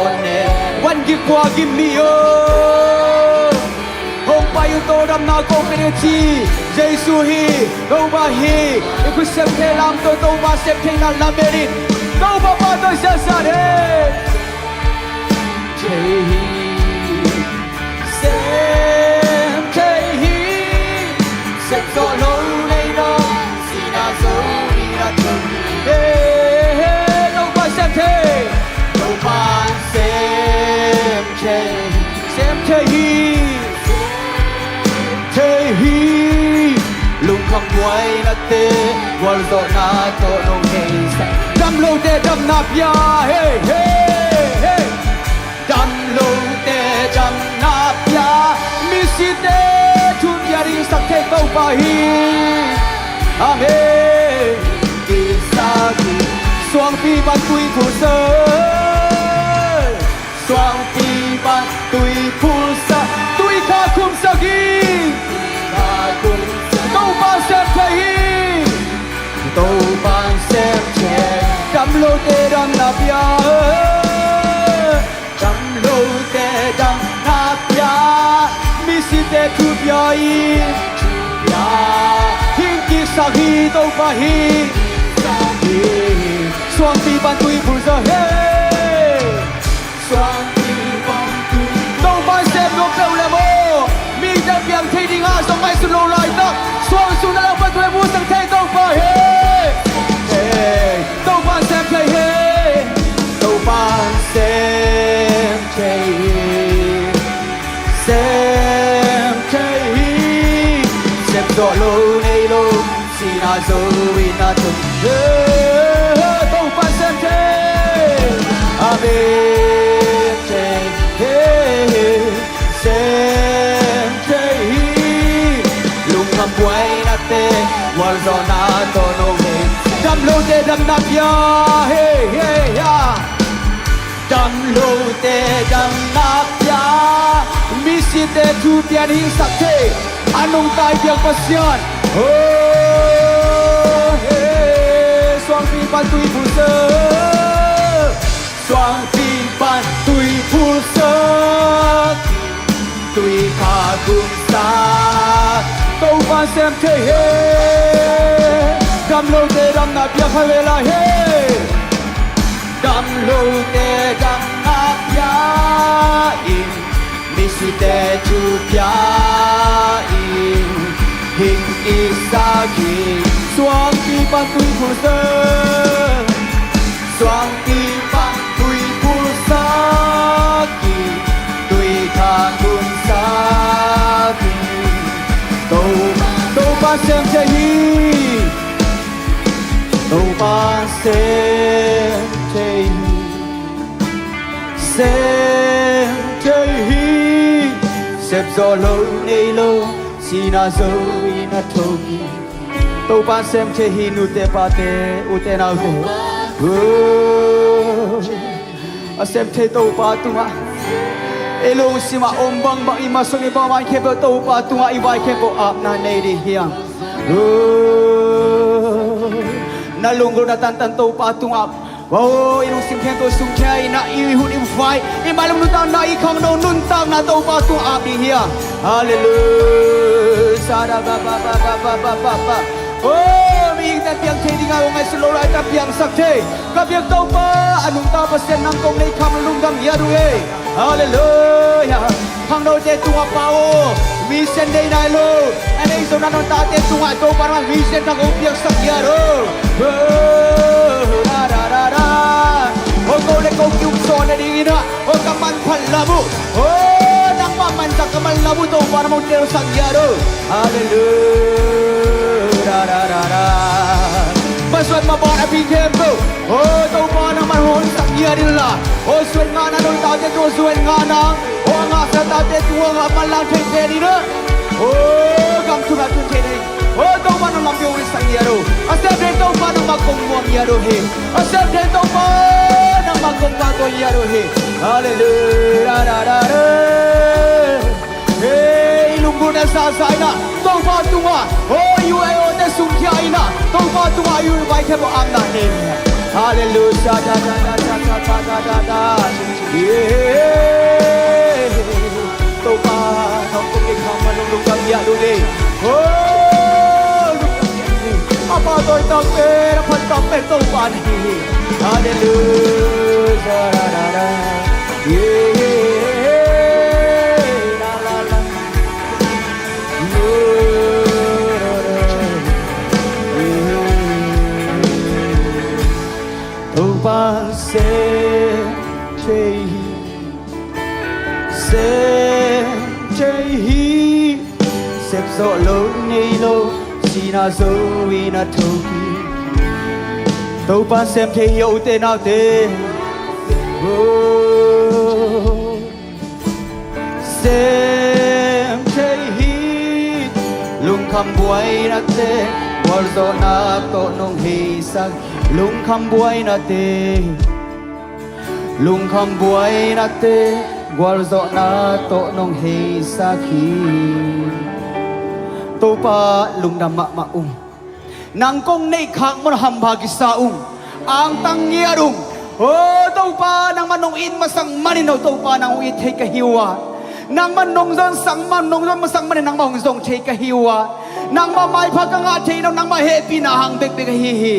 on e. Van gik khua gim mi o. Hong pai un, tawldamna kong pia ding ci. Jesu hi, Topa hi. I khut sem thei lam tawh Topa sem theihna lamen in, Topa pa tawh siasia e. Thei hi, sem thei hi. Sem zawh lo nei lo, sihna zo in a thong hi. He, he, Topa sem thei. Topa sem thei, sem thei hi, thei hi. Lungkham buainate gualzawhna tawh nong heisak. Dam lote damna pia, he, he, he. Dam lote damna pia, misite thupia ding sak thei Topa hi. Amen. Kisak hi. Suangpi pan tui phulsak, suangpi pan tui phulsak, tui kha khumsak hi. Topa sem thei hi. Topa sem thei. Dam lote damna pia, dam lote damna pia, misite thupia in, thupia. Hing kisak hi Topa hi. Suangpi pan tui phulsak hi. Suangpi pan tui. Topa sem nuam peuh le maw. Mite piang thei ding a zong ngaihsun lo laitak, suang sung na lam pan tui phulsak thei Topa hi. Hey. Topa sem thei hi. Topa sem thei hi. Sem thei hi. Sem zawh lo nei lo, sihna zo in a thong hi. Topa sem thei. Amen. Sem thei hi. Sem thei hi. Lungkham buainate gualzawhna tawh nong hei. Dam lote damna pia, he, he, ya. Dam lote damna pia, misite thupia in hingsak thei. A nungta i biak Pasian. Oh, he, suangpi pan tui phulsak. Suangpi pan tui phulsak, tui kha khumsak. Topa sem thei hi. Dam lote damna pia kha ve la hi. Dam lote damna pia in, misite thupia in, hing kisak hi. Suangpi pan tui phulsak, suangpi pan tui phulsak in, tui kha khumsak in. To, Topa sem thei hi. Topa sem thei hi. Sem thei hi. Sem zawh lo nei lo, sihna zo in a thong hi. Topa sem thei hi, nute pate, ute naute. Oh. A sem thei Topa tungah, ei lungsim ah om bangbang, i masuan i bangbang khempeuh Topa tungah i vai khempeuh apna nei ding hi hang. Oh. Na lunggulhna tantan Topa tungah, oh, i lungsim khempeuh sung khia in, i hun i vai, i mailam nuntakna, i khangno nuntakna Topa tungah ap ding hi hang. Halleluiah. Sa da ba ba ba. Oh, mihingte piang thei ding a, ngaihsun lo laitak piangsak thei. Ka biak Topa, a nungta Pasian nang kong nei kham lungdam ngiat uh e. Halleluiah. Khangnote tungah Pa aw, vision nei nai lo, a nei zong na nungtate tungah Topa nang vision kong piaksak ngiat uh. Oh, da da da da. Oh, ko le ko kiuk sawn na ding in ah. Oh, ka manphat lam uh. Oh, nangmah mansak ka man lam uh, Topa nang mong telsak ngiat uh. Halleluiah. Da da da da. Masuan maban a pi khempeuh, oh, Topa nangmah honsak Ngiat inla, aw zuan ngahna, nong tate tung aw zuan ngahna, aw a ngahsa tate tung aw a ngah manlang thei pen in ah, aw gam thumna tun thei ning. Aw Topa nong lampi hong sak ngiat uh. A sem thei Topa nangmah kong muang ngiat uh hi. A sem thei Topa nangmah kong pahtawi ngiat uh hi. Halleluiah. Hei, i lunggulhna zahzah in ah Topa tungah, aw i U A O te sungkhia in ah Topa tungah i revival a amna nei ni. Halleluiah. Topa nong kong kei kham ma nong lungdam ngiat uh le. Aw lungdam ngiat uh le. A pahtawi tak pen, a phat tak pen Topa na hi hi. Halleluiah. Topa sem thei hi, sem thei hi. Sep zawh lo, nei lo, sihna zo in a tho hi. Topa sem thei hi, o te nau te. Oh. Sem thei hi. Lungkham buainate gualzawhna tawh nong heisak. Lungkham buainate, lungkham buainate gualzawhna tawh nong heisak hi. Topa lungdam mahmah ung. Nang kong neih khak mawn hampha kisa ung. Angtang ngiat ung. Aw Topa nangmah nong it masak manin aw Topa nang hong it thei ka hi uh a, nangmah nong zon sak man, nong zon masak manin nangmah hong zong thei ka hi uh a, nangmah maipha ka ngah theihna uh nangmah hehpihna hang bekbek ahi hi.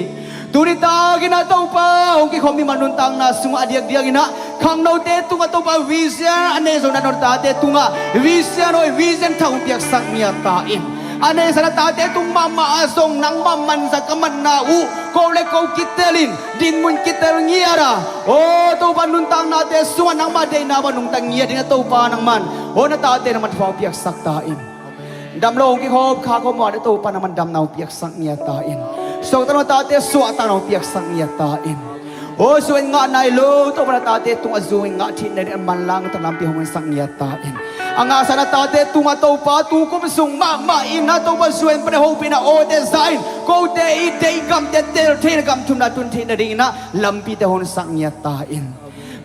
Tuni takin ah Topa hong kikhawm mi mah nuntakna sungah a diakdiakin ah khangnote tungah Topa vision a nei zong na nong tate tungah vision aw vision thak hong piaksak ngiat ta in. A neihsa na tate tung mahmah ah zong nangmah manza ka matna uh ko le ko kitel in dinmun kitel ngiat a, aw Topa nuntaknate sungah nangmah deihna bang nungta ngiat ding a Topa nangman aw na tate nangman thupha hong piaksak ta in. Damlo hong kikhop khak hop mawh a Topa nangman damna hong piaksak ngiat ta in. Suahtakna tate suahtakna hong piaksak ngiat ta in. Aw zuan ngah nai lo Topa na tate tungah zuan ngah theih nading a manlang tawh lampi hong honsak ngiat ta in. A ngahsa na tate tungah Topa tu kum sung mahmah in ah Topa zuan pan a hopihna awte za in kote i deih gamte tel theihna gam thumna tun theih nadingin ah lampite honsak ngiat ta in.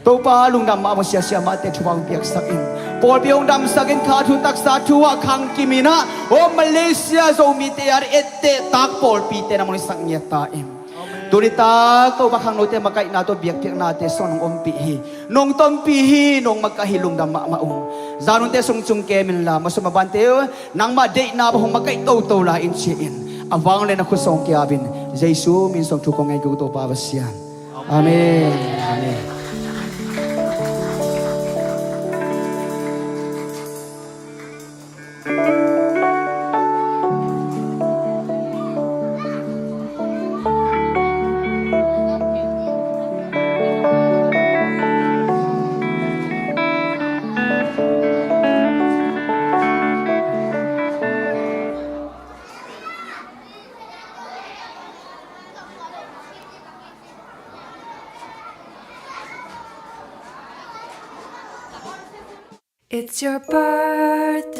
Topa lungdam mah a, siasia mahte thupha hong piaksak in. Pawlpi hong damsak in, kha thu taksa thu ah khangkim in ah aw Malaysia Zomite a etteh tak pawlpite na monisak ngiat ta in. Tuni tak Topa khangnote makaihna tawh biakpiaknate sung nong ompih hi. Nong tonpih hi, nong makaih hi, lungdam mahmah ung. Zanunte sung cung kem inla masuam a bante uh nangmah deihna bang hong makaih toto lai in ci-in a vanglian a khut sung kiap in Jesu min sung thu kong ngen kik uh Topa Pasian. Amen. Amen. It's your birthday.